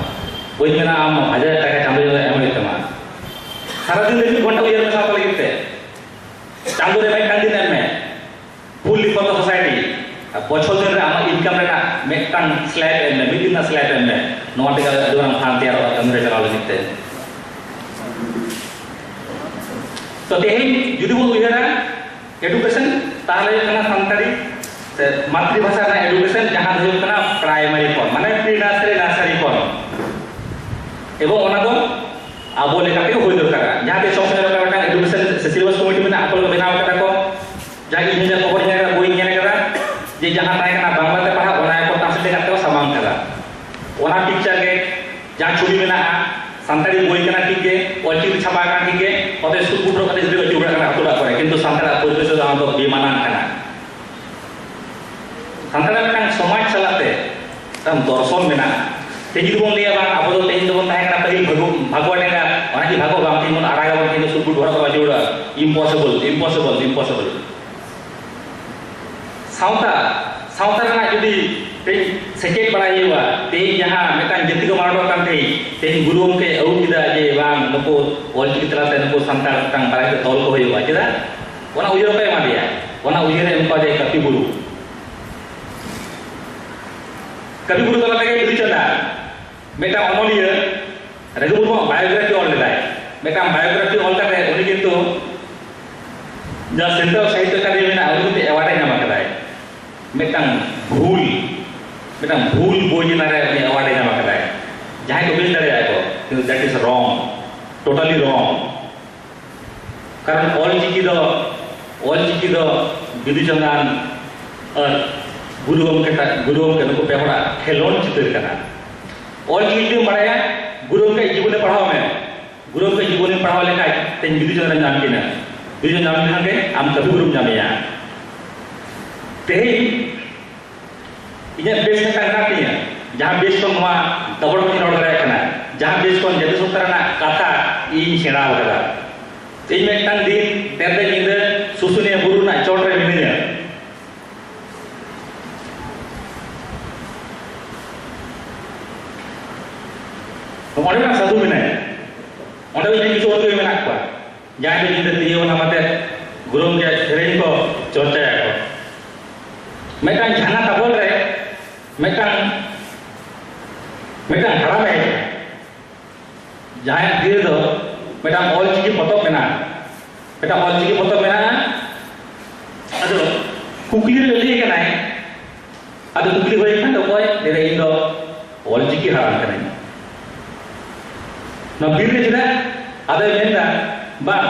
ᱵᱟᱹᱧ ᱢᱮᱱᱟ ᱟᱢ ᱦᱟᱡᱟᱨ ᱴᱟᱠᱟ ᱪᱟᱸᱫᱳ ᱨᱮ ᱮᱢ ᱦᱩᱭᱩᱜ ᱛᱟᱢᱟ᱾ ᱥᱟᱨᱟ ᱫᱤᱱ ᱨᱮ ᱢᱤᱫ ᱜᱷᱚᱱᱴᱟ ᱩᱭᱦᱟᱹᱨ ᱢᱮ ᱥᱟᱶᱛᱟ ᱞᱟᱹᱜᱤᱫ ᱛᱮ᱾ ᱪᱟᱸᱫᱳ ᱨᱮ ᱢᱤᱫᱴᱟᱝ ᱫᱤᱱ ᱮᱢ ᱢᱮ᱾ Fully for the society᱾ ᱟᱨ ᱵᱚᱪᱷᱚᱨ ᱫᱤᱱ ᱨᱮ ᱟᱢᱟᱜ ᱤᱱᱠᱟᱢ ᱨᱮᱱᱟᱜ ᱢᱤᱫᱴᱟᱝ ᱥᱞᱮᱵ ᱮᱢ ᱢᱮ, ᱢᱤᱫ ᱫᱤᱱ ᱨᱮᱱᱟᱜ ᱥᱞᱮᱵ ᱮᱢ ᱢᱮ᱾ ᱱᱚᱣᱟ ᱛᱮᱜᱮ ᱟᱹᱰᱤ ᱢᱟᱨᱟᱝ ᱯᱷᱟᱱᱰ ᱛᱮᱭᱟᱨᱚᱜᱼᱟ ᱠᱟᱹᱢᱤ ᱨᱮ ᱪᱟᱞᱟᱣ ᱞᱟᱹᱜᱤᱫ ᱛᱮ᱾ ᱛᱚ ᱛᱮᱦᱮᱧ ᱡᱩᱫᱤ ᱵᱚᱱ ᱩᱭᱦᱟᱹᱨᱟ ᱮᱰᱩᱠᱮᱥᱚᱱ, ᱛᱟᱦᱚᱞᱮ ᱦᱩᱭᱩᱜ ᱠᱟᱱᱟ ᱥᱟᱱᱛᱟᱲᱤ ᱥᱮ ᱢᱟᱛᱨᱤᱵᱷᱟᱥᱟ ᱨᱮᱱᱟᱜ ᱮᱰᱩᱠᱮᱥᱚᱱ, ᱡᱟᱦᱟᱸ ᱫᱚ ᱦᱩᱭᱩᱜ ᱠᱟᱱᱟ ᱯᱨᱟᱭᱢᱟᱨᱤ ᱠᱷᱚᱱ, ᱢᱟᱱᱮ ᱯᱨᱤ ᱱᱟᱨᱥᱟᱨᱤ, ᱱᱟᱨᱥᱟᱨᱤ ᱠᱷᱚᱱ᱾ ᱮᱵᱚᱝ ᱚᱱᱟ ᱫᱚ ᱟᱵᱚ ᱞᱮᱠᱟ ᱛᱮᱜᱮ ᱦᱩᱭ ᱫᱚᱨᱠᱟᱨᱟ᱾ ᱡᱟᱦᱟᱸ ᱛᱮ ᱥᱚᱵ ᱥᱚᱢᱚᱭ ᱢᱤᱫᱴᱟᱝ ᱮᱰᱩᱠᱮᱥᱚᱱ ᱥᱮ ᱥᱤᱞᱮᱵᱟᱥ ᱠᱚᱢᱤᱴᱤ ᱢᱮᱱᱟᱜᱼᱟ, ᱟᱠᱚ ᱠᱚ ᱵᱮᱱᱟᱣ ᱠᱟᱫᱟ ᱠᱚ᱾ ᱡᱟᱦᱟᱸ ᱤᱧ ᱦᱚᱸ ᱡᱟᱦᱟᱸ ᱠᱷᱚᱵᱚᱨ ᱧᱮᱞ ᱠᱟᱫᱟ, ᱵᱳᱭ ᱧᱮᱞ ᱠᱟᱫᱟ, ᱡᱮ ᱡᱟᱦᱟᱸ ᱛᱟᱦᱮᱸ ᱠᱟᱱᱟ ᱵᱟᱝᱞᱟ ᱛᱮ ᱯᱟᱲᱦᱟᱜ, ᱚᱱᱟ ᱜᱮᱠᱚ ᱴᱨᱟᱱᱥᱞᱮᱴ ᱠᱟᱛᱮ ᱠᱚ ᱥᱟᱢᱟᱝ ᱠᱟᱫᱟ᱾ ᱚᱱᱟ ᱯᱤᱠᱪᱟᱨ ᱜᱮ, ᱡᱟᱦᱟᱸ ᱪᱷᱚᱵᱤ ᱢᱮᱱᱟᱜᱼᱟ, ᱥᱟᱱᱛᱟᱲᱤ ᱵᱳᱭ ᱠᱟᱱᱟ ᱴᱷᱤᱠ ᱜᱮ, ᱚᱞᱪᱤᱠᱤ ᱛᱮ ᱪᱷᱟᱯᱟ ᱟᱠᱟᱱᱟ ᱴᱷᱤᱠ ᱜᱮ, ᱚᱛᱮ ᱥᱩᱫ ᱵᱩᱴ ᱨᱚᱜ ᱠᱟᱛᱮ ᱜᱤᱫᱽᱨᱟᱹ ᱟᱹᱪᱩᱨ ᱵᱟᱲᱟᱜ ᱠᱟᱱᱟ ᱟᱹᱛᱩ ᱚᱲᱟᱜ ᱠᱚᱨᱮ, ᱠᱤᱱᱛᱩ ᱥᱟᱱᱛᱟᱲᱟᱜ ᱯᱚᱨᱤᱵᱮᱥ ᱫᱚ ᱚᱱᱟ ᱫᱚ ᱵᱮᱢᱟᱱᱟᱱ ᱠᱟᱱᱟ᱾ ᱥᱟᱱᱛᱟᱲᱟᱜ ᱢᱤᱫᱴᱟᱝ ᱥᱚᱢᱟᱡᱽ ᱥᱟᱞᱟᱜ ᱛᱮ ᱢᱤᱫᱴᱟᱝ ᱫᱚᱨᱥᱚᱱ ᱢᱮᱱᱟᱜᱼᱟ᱾ ᱛᱮᱦᱮᱧ ᱡᱩᱫᱤ ᱵᱚᱱ ᱞᱟᱹᱭᱟ, "ᱵᱟᱝ, ᱟᱵᱚ ᱫᱚ ᱛᱮᱦᱮᱧ ᱫᱚᱵᱚᱱ ᱛᱟᱦᱮᱸ ᱠᱟᱱᱟ ᱯᱟᱹᱦᱤᱞ ᱵᱷᱟᱜᱚ-, ᱵᱷᱟᱜᱚᱣᱟ ᱰᱮᱸᱜᱟ, ᱚᱱᱟ ᱠᱤ ᱵᱷᱟᱜᱚ ᱵᱟᱝ, ᱛᱮᱦᱮᱧ ᱵᱚᱱ ᱟᱨᱟᱜᱟᱵᱚᱱ, ᱛᱮᱦᱮᱧ ᱫᱚ ᱥᱩᱫ ᱵᱩᱴ ᱦᱚᱨᱚᱜ ᱠᱟᱛᱮ ᱵᱚᱱ ᱟᱹᱪᱩᱨ ᱵᱟᱲᱟᱜᱼᱟ?" Impossible, impossible, impossible᱾ ᱥᱟᱶᱛᱟ, ᱥᱟᱶᱛᱟ ᱨᱮᱱᱟᱜ ᱡᱩᱫᱤ ᱛᱮᱦᱮᱧ ᱥᱮᱪᱮᱫ ᱵᱟᱲᱟᱭ ᱦᱩᱭᱩᱜᱼᱟ, ᱛᱮᱦᱮᱧ ᱡᱟᱦᱟᱸ ᱢᱤᱫᱴᱟᱝ ᱡᱟᱹᱛᱤ ᱠᱚ ᱢᱟᱞᱚᱴᱚᱜ ᱠᱟᱱ ᱛᱟᱦᱮᱸᱫ, ᱛᱮᱦᱮᱧ ᱜᱩᱨᱩ ᱜᱚᱢᱠᱮ ᱟᱹᱜᱩ ᱠᱮᱫᱟ ᱡᱮ ᱵᱟᱝ, ᱱᱩᱠᱩ ᱚᱞᱪᱤᱠᱤ ᱛᱟᱞᱟᱛᱮ ᱱᱩᱠᱩ ᱥᱟᱱᱛᱟᱲ ᱢᱤᱫᱴᱟᱝ ᱵᱟᱨᱦᱮ ᱛᱮ ᱛᱚᱞ ᱠᱚ ᱦᱩᱭᱩᱜᱼᱟ᱾ ᱪᱮᱫᱟᱜ? ᱚᱱᱟ ᱩᱭᱦᱟᱹᱨ ᱠᱚ ᱮᱢᱟ ᱫᱮᱭᱟ, ᱚᱱᱟ ᱩᱭᱦᱟᱹᱨ ᱮ ᱮᱢ ᱠᱟᱣᱫᱮᱭᱟ ᱠᱟᱹᱯᱤ ᱵᱩᱨᱩ᱾ ᱠᱟᱹᱯᱤ ᱵᱩᱨᱩ ᱛᱟᱞᱟ ᱛᱮᱜᱮ ᱵᱤᱫᱩ ᱪᱟᱸᱫᱟᱱ ᱢᱤᱫᱴᱟᱝ ᱚᱱᱚᱞᱤᱭᱟᱹ ᱨᱟᱹᱜᱷᱩ ᱢᱩᱨᱢᱩᱣᱟᱜ ᱵᱟᱭᱳᱜᱨᱟᱯᱷᱤ ᱚᱞ ᱞᱮᱫᱟᱭ᱾ ᱢᱤᱫᱴᱟᱝ ᱵᱟᱭᱳᱜᱨᱟᱯᱷᱤ ᱚᱞ ᱠᱟᱛᱮ ᱩᱱᱤ ᱠᱤᱱᱛᱩ ᱡᱟᱦᱟᱸ ᱥᱮᱱᱴᱨᱟᱞ ᱥᱟᱦᱤᱛᱛᱚ ᱮᱠᱟᱰᱮᱢᱤ ᱢᱮᱱᱟᱜᱼᱟ, ᱩᱱᱤ ᱠᱤᱱᱛᱩ ᱮᱣᱟᱨᱰ ᱮ ᱧᱟᱢ ᱟᱠᱟᱫᱟᱭ᱾ ᱢᱤᱫᱴᱟᱝ ᱵᱷᱩᱞ, ᱢᱤᱫᱴᱟᱝ ᱵᱷᱩᱞ ᱵᱳᱭ ᱪᱮᱛᱟᱱ ᱨᱮ ᱩᱱᱤ ᱮᱣᱟᱨᱰ ᱮ ᱧᱟᱢ ᱟᱠᱟᱫᱟᱭ᱾ ᱡᱟᱦᱟᱸᱭ ᱠᱚ ᱵᱮᱥ ᱫᱟᱲᱮᱭᱟᱜᱼᱟ ᱠᱚ, ᱠᱤᱱᱛᱩ that is wrong, totally wrong᱾ ᱠᱟᱨᱚᱱ ᱚᱞ ᱪᱤᱠᱤ ᱫᱚ, ᱚᱞ ᱪᱤᱠᱤ ᱫᱚ ᱵᱤᱫᱩ ᱪᱟᱸᱫᱟᱱ ᱟᱨ ᱜᱩᱨᱩ ᱜᱚᱢᱠᱮ ᱛᱟ-, ᱜᱩᱨᱩ ᱜᱚᱢᱠᱮ ᱱᱩᱠᱩ ᱯᱮ ᱦᱚᱲᱟᱜ ᱠᱷᱮᱞᱳᱱᱰ ᱪᱤᱛᱟᱹᱨ ᱠᱟᱱᱟ᱾ ᱚᱞ ᱪᱤᱠᱤ ᱡᱩᱫᱤᱢ ᱵᱟᱲᱟᱭᱟ, ᱜᱩᱨᱩ ᱜᱚᱢᱠᱮ ᱡᱤᱵᱚᱱᱤ ᱯᱟᱲᱦᱟᱣ ᱢᱮ᱾ ᱜᱩᱨᱩ ᱜᱚᱢᱠᱮ ᱡᱤᱵᱚᱱᱤ ᱯᱟᱲᱦᱟᱣ ᱞᱮᱠᱷᱟᱡ ᱛᱮᱦᱮᱧ ᱵᱤᱫᱩ ᱪᱟᱸᱫᱟᱱ ᱧᱟᱢ ᱠᱤᱱᱟ᱾ ᱵᱤᱫᱩ ᱪᱟᱸᱫᱟᱱ ᱧᱟᱢ ᱞᱮᱠᱷᱟᱱ ᱜᱮ ᱟᱢ ᱠᱟᱹᱯᱤ ᱵᱩᱨᱩᱢ ᱧᱟᱢᱮᱭᱟ᱾ ᱛᱮᱦᱮᱧ ᱤᱧᱟᱹᱜ ᱵᱮᱥ ᱢᱤᱫᱴᱟᱝ ᱢᱮᱱᱟᱜ ᱛᱤᱧᱟᱹ, ᱡᱟᱦᱟᱸ ᱵᱮᱥ ᱠᱷᱚᱱ ᱱᱚᱣᱟ ᱫᱟᱵᱚᱲ ᱠᱚᱧ ᱨᱚᱲ ᱫᱟᱲᱮᱭᱟᱜ ᱠᱟᱱᱟ, ᱡᱟᱦᱟᱸ ᱵᱮᱥ ᱠᱷᱚᱱ ᱡᱟᱹᱛᱤ ᱥᱚᱛᱛᱟ ᱨᱮᱱᱟᱜ ᱠᱟᱛᱷᱟ ᱤᱧ ᱥᱮᱬᱟ ᱟᱠᱟᱫᱟ᱾ ᱤᱧ ᱢᱤᱫᱴᱟᱝ ᱫᱤᱱ ᱛᱮᱨᱫᱮᱡ ᱧᱤᱫᱟᱹ ᱥᱩᱥᱩᱱᱤᱭᱟᱹ ᱵᱩᱨᱩ ᱨᱮᱱᱟᱜ ᱪᱚᱴ ᱨᱮ ᱢᱤᱱᱟᱹᱧᱟ᱾ ᱚᱸᱰᱮ ᱢᱤᱫᱴᱟᱝ ᱥᱟᱫᱷᱩ ᱢᱮᱱᱟᱭᱟ, ᱚᱸᱰᱮ ᱢᱤᱫᱴᱟᱝ ᱠᱤᱪᱷᱩ ᱦᱚᱲ ᱜᱮ ᱢᱮᱱᱟᱜ ᱠᱚᱣᱟ, ᱡᱟᱦᱟᱸᱭ ᱫᱚ ᱧᱤᱫᱟᱹ ᱛᱤᱭᱟᱹᱣ ᱮᱱᱟ ᱢᱟᱛᱮ ᱜᱩᱨᱩ ᱜᱚᱢᱠᱮᱭᱟᱜ ᱥᱮᱨᱮᱧ ᱠᱚ ᱪᱚᱨᱪᱟᱭᱟᱠᱚ᱾ ᱢᱤᱫᱴᱟᱝ ᱡᱷᱟᱱᱟ ᱛᱟᱵᱚᱞ ᱨᱮ ᱢᱤᱫᱴᱟᱝ ᱢᱤᱫᱴᱟᱝ ᱦᱟᱲᱟᱢ ᱦᱮᱡ ᱮᱱᱟ, ᱡᱟᱦᱟᱸᱭᱟᱜ ᱛᱤ ᱨᱮᱫᱚ ᱢᱤᱫᱴᱟᱝ ᱚᱞ ᱪᱤᱠᱤ ᱯᱚᱛᱚᱵ ᱢᱮᱱᱟᱜᱼᱟ᱾ ᱢᱤᱫᱴᱟᱝ ᱚᱞ ᱪᱤᱠᱤ ᱯᱚᱛᱚᱵ ᱢᱮᱱᱟᱜᱼᱟ᱾ ᱟᱫᱚ ᱠᱩᱠᱞᱤ ᱨᱮ ᱞᱟᱹᱭ ᱠᱟᱱᱟᱭ, ᱟᱫᱚ ᱠᱩᱠᱞᱤ ᱦᱩᱭ ᱠᱷᱟᱱ ᱫᱚ, ᱚᱠᱚᱭ? ᱞᱟᱹᱭ ᱫᱟᱭ, "ᱤᱧ ᱫᱚ ᱚᱞ ᱪᱤᱠᱤ ᱦᱟᱲᱟᱢ ᱠᱟᱹᱱᱟᱹᱧ᱾" "ᱱᱚᱣᱟ ᱵᱤᱨ ᱨᱮ ᱪᱮᱫᱟᱜ?" ᱟᱫᱚᱭ ᱢᱮᱱᱫᱟ, "ᱵᱟᱝ,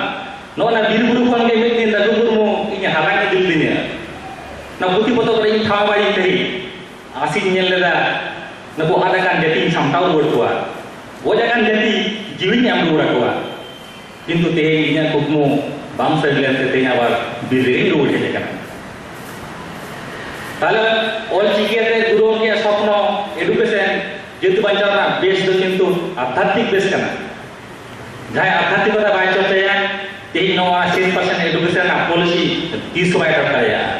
ᱱᱚᱜᱼᱚ ᱱᱟ ᱵᱤᱨ ᱵᱩᱨᱩ ᱠᱷᱚᱱ ᱜᱮ ᱢᱤᱫ ᱫᱤᱱ ᱫᱟᱫᱩ ᱢᱩᱨᱢᱩ ᱤᱧᱮ ᱦᱟᱞᱟᱝ ᱤᱫᱤ ᱞᱤᱫᱤᱧᱟ᱾ ᱱᱚᱣᱟ ᱯᱩᱛᱷᱤ ᱯᱚᱛᱚᱵ ᱨᱮ ᱤᱧ ᱴᱷᱟᱶ ᱵᱟᱭ ᱤᱧ ᱛᱟᱦᱮᱸᱫ᱾ ᱟᱥᱤᱧ ᱧᱮᱞ ᱞᱮᱫᱟ, ᱱᱩᱠᱩ ᱟᱫ ᱟᱠᱟᱱ ᱡᱟᱹᱛᱤᱧ ᱥᱟᱢᱴᱟᱣ ᱨᱩᱣᱟᱹᱲ ᱠᱚᱣᱟ, ᱜᱚᱡ ᱟᱠᱟᱱ ᱡᱟᱹᱛᱤ ᱡᱤᱣᱤᱧ ᱮᱢ ᱨᱩᱣᱟᱹᱲ ᱟᱠᱚᱣᱟ᱾ ᱠᱤᱱᱛᱩ ᱛᱮᱦᱮᱧ ᱤᱧᱟᱹᱜ ᱠᱩᱠᱢᱩ ᱵᱟᱝ ᱥᱟᱹᱨᱤ ᱞᱮᱱᱛᱮ ᱛᱮᱦᱮᱧ ᱟᱵᱟᱨ ᱵᱤᱨ ᱨᱮᱜᱮᱧ ᱨᱩᱣᱟᱹᱲ ᱦᱮᱡ ᱟᱠᱟᱱᱟ᱾" ᱛᱟᱦᱞᱮ ᱚᱞ ᱪᱤᱠᱤ ᱟᱛᱮ ᱜᱩᱨᱩ ᱜᱚᱢᱠᱮᱭᱟᱜ ᱥᱚᱯᱱᱚ, education, ᱡᱟᱹᱛᱤ ᱵᱟᱧᱪᱟᱣ ᱨᱮᱱᱟᱜ ᱵᱮᱥ ᱫᱚ ᱠᱤᱱᱛᱩ ᱟᱫᱷᱟᱛᱢᱤᱠ ᱵᱮᱥ ᱠᱟᱱᱟ᱾ ᱡᱟᱦᱟᱸᱭ ᱟᱫᱷᱟᱛᱢᱤᱠᱚᱛᱟ ᱵᱟᱭ ᱪᱚᱨᱪᱟᱭᱟ, ᱛᱮᱦᱮᱧ ᱱᱚᱣᱟ ten percent education ᱨᱮᱱᱟᱜ policy ᱛᱤᱥ ᱦᱚᱸ ᱵᱟᱭ ᱨᱟᱠᱟᱵ ᱫᱟᱲᱮᱭᱟᱜᱼᱟ᱾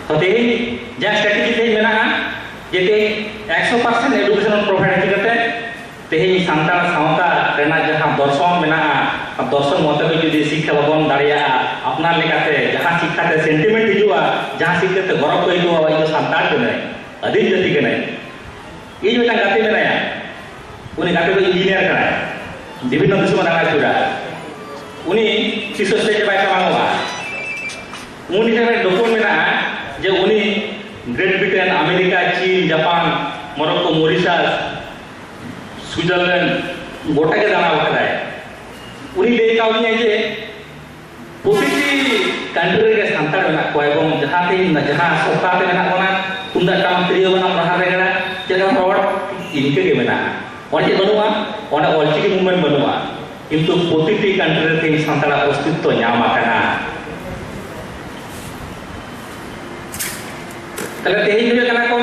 ᱛᱚ ᱛᱮᱦᱮᱧ ᱡᱟᱦᱟᱸ strategy ᱛᱮᱦᱮᱧ ᱢᱮᱱᱟᱜᱼᱟ, ᱡᱮ ᱛᱮᱦᱮᱧ ᱮᱠᱥᱚ percent education provide ᱤᱫᱤ ᱠᱟᱛᱮ ᱛᱮᱦᱮᱧ ᱥᱟᱱᱛᱟᱲ ᱥᱟᱶᱛᱟ ᱨᱮᱱᱟᱜ ᱡᱟᱦᱟᱸ ᱫᱚᱨᱥᱚᱱ ᱢᱮᱱᱟᱜᱼᱟ, ᱚᱱᱟ ᱫᱚᱨᱥᱚᱱ ᱢᱚᱛᱚ ᱜᱮ ᱡᱩᱫᱤ ᱥᱤᱠᱠᱷᱟ ᱵᱟᱵᱚᱱ ᱫᱟᱲᱮᱭᱟᱜᱼᱟ, ᱟᱯᱱᱟᱨ ᱞᱮᱠᱟᱛᱮ ᱡᱟᱦᱟᱸ ᱥᱤᱠᱠᱷᱟ ᱛᱮ sentiment ᱦᱤᱡᱩᱜᱼᱟ, ᱡᱟᱦᱟᱸ ᱥᱤᱠᱠᱷᱟ ᱛᱮ ᱜᱚᱨᱚᱵᱽ ᱠᱚ ᱟᱹᱭᱠᱟᱹᱣᱟ, "ᱤᱧ ᱫᱚ ᱥᱟᱱᱛᱟᱲ ᱠᱟᱹᱱᱟᱹᱧ, ᱟᱹᱫᱤᱢ ᱡᱟᱹᱛᱤ ᱠᱟᱹᱱᱟᱹᱧ᱾" ᱤᱧ ᱢᱤᱫᱴᱟᱝ ᱜᱟᱛᱮ ᱢᱮᱱᱟᱭᱟ, ᱩᱱᱤ ᱜᱟᱛᱮ ᱫᱚ engineer ᱠᱟᱱᱟᱭ, ᱵᱤᱵᱷᱤᱱᱱᱚ ᱫᱤᱥᱚᱢ ᱮ ᱫᱟᱬᱟ ᱟᱹᱪᱩᱨᱟ᱾ ᱩᱱᱤ ᱛᱤᱥ ᱦᱚᱸ stage ᱨᱮ ᱵᱟᱭ ᱥᱟᱢᱟᱝᱚᱜᱼᱟ᱾ ᱩᱱᱤ ᱴᱷᱮᱱ ᱢᱤᱫᱴᱮᱱ document ᱢᱮᱱᱟᱜᱼᱟ ᱡᱮ ᱩᱱᱤ Great Britain, ᱟᱢᱮᱨᱤᱠᱟ, ᱪᱤᱱ, ᱡᱟᱯᱟᱱ, ᱢᱚᱨᱚᱠᱳ, ᱢᱚᱨᱤᱥᱟᱥ, ᱥᱩᱭᱡᱟᱨᱞᱮᱱᱰ, ᱜᱚᱴᱟ ᱜᱮ ᱫᱟᱬᱟ ᱟᱠᱟᱫᱟᱭ᱾ ᱩᱱᱤ ᱞᱟᱹᱭ ᱠᱟᱣᱫᱤᱧᱟᱭ ᱡᱮ ᱯᱨᱚᱛᱤᱴᱤ country ᱨᱮᱜᱮ ᱥᱟᱱᱛᱟᱲ ᱢᱮᱱᱟᱜ ᱠᱚᱣᱟ, ᱮᱵᱚᱝ ᱡᱟᱦᱟᱸ ᱛᱮᱦᱮᱧ, ᱡᱟᱦᱟᱸ ᱥᱚᱯᱛᱟᱦ ᱛᱮ ᱢᱮᱱᱟᱜ ᱵᱚᱱᱟ, ᱛᱩᱢᱫᱟᱜ ᱴᱟᱢᱟᱠ ᱛᱤᱨᱭᱳ ᱵᱟᱱᱟᱢ ᱨᱟᱦᱟ ᱨᱮᱜᱽᱲᱟ, ᱪᱮᱫ ᱦᱚᱸ ᱨᱚᱲ ᱤᱱᱠᱟᱹ ᱜᱮ ᱢᱮᱱᱟᱜᱼᱟ᱾ ᱚᱸᱰᱮ ᱪᱮᱫ ᱵᱟᱹᱱᱩᱜᱼᱟ? ᱚᱸᱰᱮ ᱚᱞᱪᱤᱠᱤ movement ᱵᱟᱹᱱᱩᱜᱼᱟ, ᱠᱤᱱᱛᱩ ᱯᱨᱚᱛᱤᱴᱤ country ᱨᱮ ᱛᱮᱦᱮᱧ ᱥᱟᱱᱛᱟᱲᱟᱜ ᱚᱥᱛᱤᱛᱛᱚ ᱧᱟᱢ ᱟᱠᱟᱱᱟ᱾ ᱛᱟᱦᱞᱮ ᱛᱮᱦᱮᱧ ᱦᱩᱭᱩᱜ ᱠᱟᱱᱟ ᱠᱚ,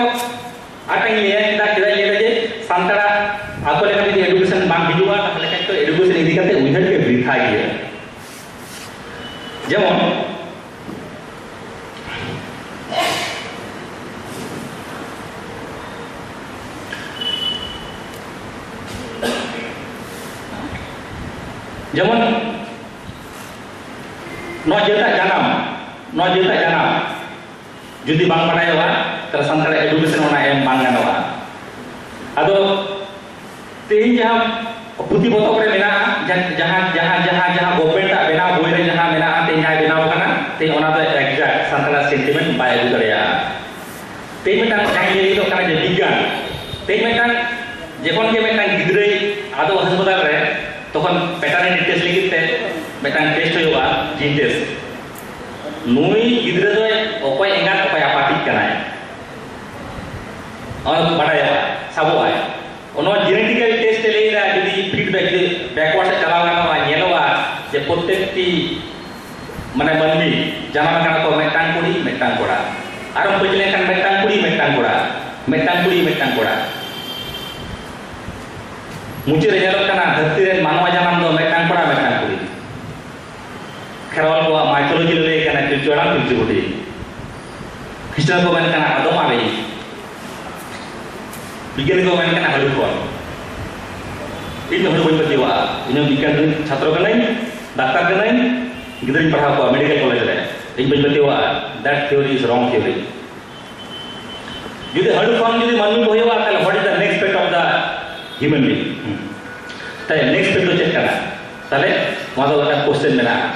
ᱟᱨ ᱢᱤᱫᱴᱟᱝ ᱤᱧ ᱞᱟᱹᱭᱟ, ᱪᱮᱫᱟᱜ, ᱪᱮᱫᱟᱜ ᱤᱧ ᱞᱟᱹᱭᱫᱟ ᱡᱮ ᱥᱟᱱᱛᱟᱲᱟᱜ ᱟᱠᱚ ᱞᱮᱠᱟ ᱡᱩᱫᱤ education ᱡᱮᱢᱚᱱ, ᱡᱮᱢᱚᱱ ᱱᱚᱣᱟ ᱡᱟᱹᱛᱟᱜ ᱡᱟᱱᱟᱢ, ᱱᱚᱣᱟ ᱡᱟᱹᱛᱟᱜ ᱡᱟᱱᱟᱢ ᱡᱩᱫᱤ ᱵᱟᱝ ᱵᱟᱰᱟᱭᱚᱜᱼᱟ, ᱛᱟᱦᱞᱮ ᱥᱟᱱᱛᱟᱲ education ᱚᱱᱟ ᱮᱢ ᱵᱟᱝ ᱜᱟᱱᱚᱜᱼᱟ᱾ ᱟᱫᱚ ᱛᱮᱦᱮᱧ ᱡᱟᱦᱟᱸ ᱯᱩᱛᱷᱤ ᱯᱚᱛᱚᱵ ᱨᱮ ᱢᱮᱱᱟᱜᱼᱟ, ᱡᱟ-, ᱡᱟᱦᱟᱸ, ᱡᱟᱦᱟᱸ, ᱡᱟᱦᱟᱸ, ᱡᱟᱦᱟᱸ government ᱟᱜ ᱵᱮᱱᱟᱣ ᱵᱳᱭ ᱨᱮ ᱡᱟᱦᱟᱸ ᱢᱮᱱᱟᱜᱼᱟ, ᱛᱮᱦᱮᱧ ᱡᱟᱦᱟᱸᱭ ᱵᱮᱱᱟᱣ ᱠᱟᱱᱟ, ᱛᱮᱦᱮᱧ ᱚᱱᱟ ᱫᱚ exact ᱥᱟᱱᱛᱟᱲᱟᱜ sentiment ᱵᱟᱭ ᱟᱹᱜᱩ ᱫᱟᱲᱮᱭᱟᱜᱼᱟ᱾ ᱛᱮᱦᱮᱧ ᱢᱤᱫᱴᱟᱝ ᱡᱟᱦᱟᱸᱭ ᱞᱟᱹᱭ ᱦᱩᱭᱩᱜ ᱠᱟᱱᱟ ᱡᱮ ᱵᱤᱜᱽᱜᱟᱱ, ᱛᱮᱦᱮᱧ ᱢᱤᱫᱴᱟᱝ ᱡᱚᱠᱷᱚᱱ ᱜᱮ ᱢᱤᱫᱴᱟᱝ ᱜᱤᱫᱽᱨᱟᱹᱭ ᱟᱫᱚ ᱦᱟᱥᱯᱟᱛᱟᱞ ᱨᱮ, ᱛᱚᱠᱷᱚᱱ paternity test ᱞᱟᱹᱜᱤᱫ ᱛᱮ ᱢᱤᱫᱴᱟᱝ test ᱦᱩᱭᱩᱜᱼᱟ, gene test᱾ ᱱᱩᱭ ᱜᱤᱫᱽᱨᱟᱹ ᱫᱚᱭ ᱚᱠᱚᱭ ᱮᱸᱜᱟᱛ, ᱚᱠᱚᱭ ᱟᱯᱟᱛᱤᱡ ᱠᱟᱱᱟᱭ, ᱚᱱᱟ ᱫᱚ ᱵᱟᱰᱟᱭᱚᱜᱼᱟ, ᱥᱟᱵᱚᱜᱼᱟᱭ᱾ ᱚᱱᱟ genetical test ᱮ ᱞᱟᱹᱭᱫᱟ, ᱡᱩᱫᱤ feedback, ᱡᱩᱫᱤ backward ᱥᱮᱫ ᱪᱟᱞᱟᱣ ᱜᱟᱱᱚᱜᱼᱟ, ᱧᱮᱞᱚᱜᱼᱟ ᱡᱮ ᱯᱨᱚᱛᱮᱠᱴᱤ ᱢᱟᱱᱮ ᱢᱟᱹᱱᱢᱤ ᱡᱟᱱᱟᱢ ᱟᱠᱟᱱᱟ ᱠᱚ ᱢᱤᱫᱴᱟᱝ ᱠᱩᱲᱤ, ᱢᱤᱫᱴᱟᱝ ᱠᱚᱲᱟ᱾ ᱟᱨᱚᱢ ᱯᱟᱹᱪ ᱞᱮᱱᱠᱷᱟᱱ ᱢᱤᱫᱴᱟᱝ ᱠᱩᱲᱤ, ᱢᱤᱫᱴᱟᱝ ᱠᱚᱲᱟ, ᱢᱤᱫᱴᱟᱝ ᱠᱩᱲᱤ, ᱢᱤᱫᱴᱟᱝ ᱠᱚᱲᱟ᱾ ᱢᱩᱪᱟᱹᱫ ᱨᱮ ᱧᱮᱞᱚᱜ ᱠᱟᱱᱟ ᱫᱷᱟᱹᱨᱛᱤ ᱨᱮᱱ ᱢᱟᱱᱣᱟ ᱡᱟᱱᱟᱢ ᱫᱚ ᱢᱤᱫᱴᱟᱝ ᱠᱚᱲᱟ, ᱢᱤᱫᱴᱟᱝ ᱠᱩᱲᱤ᱾ ᱠᱷᱮᱨᱣᱟᱞ ᱠᱚᱣᱟᱜ mythology ᱨᱮ ᱞᱟᱹᱭ ᱠᱟᱱᱟ ᱯᱤᱞᱪᱩ ᱦᱟᱲᱟᱢ, ᱯᱤᱞᱪᱩ ᱵᱩᱰᱷᱤ᱾ ᱠᱷᱨᱤᱥᱴᱟᱱ ᱠᱚ ᱢᱮᱱ ᱠᱟᱱᱟ ᱟᱫᱚᱢ ᱟᱨ ᱤᱵᱷ᱾ ᱵᱤᱜᱽᱜᱟᱱᱤ ᱠᱚ ᱢᱮᱱ ᱠᱟᱱᱟ ᱦᱟᱹᱲᱩ ᱠᱷᱚᱱ᱾ ᱤᱧ ᱫᱚ ᱦᱟᱹᱲᱩ ᱵᱟᱹᱧ ᱯᱟᱹᱛᱭᱟᱹᱣᱟᱜᱼᱟ᱾ ᱤᱧ ᱦᱚᱸ ᱵᱤᱜᱽᱜᱟᱱ ᱨᱮᱱ ᱪᱷᱟᱛᱨᱚ ᱠᱟᱹᱱᱟᱹᱧ, ᱰᱟᱠᱛᱟᱨ ᱠᱟᱹᱱᱟᱹᱧ, ᱜᱤᱫᱽᱨᱟᱹᱧ ᱯᱟᱲᱦᱟᱣ ᱠᱚᱣᱟ medical college ᱨᱮ᱾ ᱤᱧ ᱵᱟᱹᱧ ᱯᱟᱹᱛᱭᱟᱹᱣᱟᱜᱼᱟ᱾ That theory is wrong theory. ᱡᱩᱫᱤ ᱦᱟᱹᱲᱩ ᱠᱷᱚᱱ ᱡᱩᱫᱤ ᱢᱟᱹᱱᱢᱤ ᱠᱚ ᱦᱩᱭᱩᱜᱼᱟ, ᱛᱟᱦᱞᱮ what is the next fate of the human being? ᱦᱩᱸ᱾ ᱛᱟᱦᱞᱮ next fate ᱫᱚ ᱪᱮᱫ ᱠᱟᱱᱟ? ᱛᱟᱦᱞᱮ ᱱᱚᱣᱟ ᱫᱚ ᱢᱤᱫᱴᱟᱝ question ᱢᱮᱱᱟᱜᱼᱟ᱾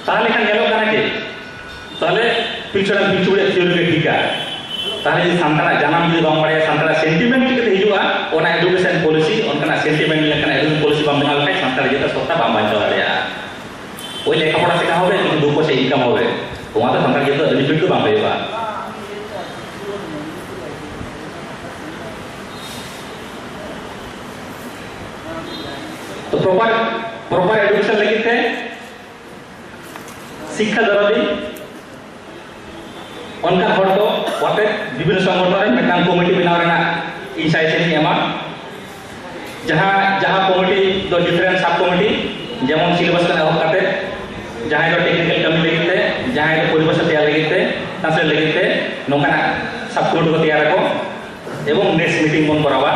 ᱛᱟᱦᱞᱮ ᱠᱷᱟᱱ ᱧᱮᱞᱚᱜ ᱠᱟᱱᱟ ᱪᱮᱫ? ᱛᱟᱦᱞᱮ ᱯᱤᱞᱪᱩ ᱦᱟᱲᱟᱢ ᱯᱤᱞᱪᱩ ᱵᱩᱲᱦᱤᱭᱟᱜ theory ᱜᱮ ᱴᱷᱤᱠᱟ᱾ ᱛᱟᱦᱞᱮ ᱡᱩᱫᱤ ᱥᱟᱱᱛᱟᱲᱟᱜ ᱡᱟᱱᱟᱢ ᱡᱩᱫᱤ ᱵᱟᱢ ᱵᱟᱲᱟᱭᱟ, ᱥᱟᱱᱛᱟᱲᱟᱜ sentiment ᱪᱤᱠᱟᱹᱛᱮ ᱦᱤᱡᱩᱜᱼᱟ? ᱚᱱᱟ education policy, ᱚᱱᱠᱟᱱᱟᱜ sentiment ᱞᱮᱠᱟᱱᱟᱜ education policy ᱵᱟᱢ ᱵᱮᱱᱟᱣ ᱞᱮᱠᱷᱟᱱ ᱥᱟᱱᱛᱟᱲ ᱡᱟᱹᱛᱟᱜ ᱥᱚᱛᱛᱟ ᱵᱟᱢ ᱵᱟᱧᱪᱟᱣ ᱫᱟᱲᱮᱭᱟᱜᱼᱟ᱾ ᱳᱭ ᱞᱮᱠᱷᱟ ᱯᱚᱲᱟ ᱥᱮᱬᱟ ᱦᱚᱵᱮ, ᱠᱤᱱᱛᱩ ᱫᱩ ᱯᱚᱭᱥᱟ income ᱦᱚᱵᱮ, ᱱᱚᱣᱟ ᱫᱚ ᱥᱟᱱᱛᱟᱲ ᱡᱟᱹᱛᱟᱜ benefit ᱫᱚ ᱵᱟᱝ ᱦᱩᱭᱩᱜᱼᱟ᱾ ᱛᱚ proper, proper education ᱞᱟᱹᱜᱤᱫ ᱛᱮ ᱥᱤᱠᱠᱷᱟ ᱫᱟᱨᱟᱫᱤ ᱚᱱᱠᱟᱱ ᱦᱚᱲ ᱠᱚ ᱟᱛᱮ ᱵᱤᱵᱷᱤᱱᱱᱚ ᱥᱚᱝᱜᱚᱴᱷᱚᱱ ᱨᱮ ᱢᱤᱫᱴᱟᱝ committee ᱵᱮᱱᱟᱣ ᱨᱮᱱᱟᱜ ᱤᱧ suggestion ᱤᱧ ᱮᱢᱟ᱾ ᱡᱟᱦᱟᱸ, ᱡᱟᱦᱟᱸ committee ᱫᱚ different sub committee, ᱡᱮᱢᱚᱱ syllabus ᱠᱷᱚᱱ ᱮᱦᱚᱵ ᱠᱟᱛᱮ ᱡᱟᱦᱟᱸᱭ ᱫᱚ ᱴᱮᱠᱱᱤᱠᱮᱞ ᱠᱟᱹᱢᱤ ᱞᱟᱹᱜᱤᱫ ᱛᱮ, ᱡᱟᱦᱟᱸᱭ ᱫᱚ ᱯᱚᱨᱤᱵᱷᱟᱥᱟ ᱛᱮᱭᱟᱨ ᱞᱟᱹᱜᱤᱫ ᱛᱮ, ᱴᱨᱟᱱᱥᱞᱮᱴ ᱞᱟᱹᱜᱤᱫ ᱛᱮ ᱱᱚᱝᱠᱟᱱᱟᱜ ᱥᱟᱵ ᱠᱚᱢᱤᱴᱤ ᱠᱚ ᱛᱮᱭᱟᱨ ᱟᱠᱚ ᱮᱵᱚᱝ ᱱᱮᱠᱥᱴ ᱢᱤᱴᱤᱝ ᱵᱚᱱ ᱠᱚᱨᱟᱣᱟ᱾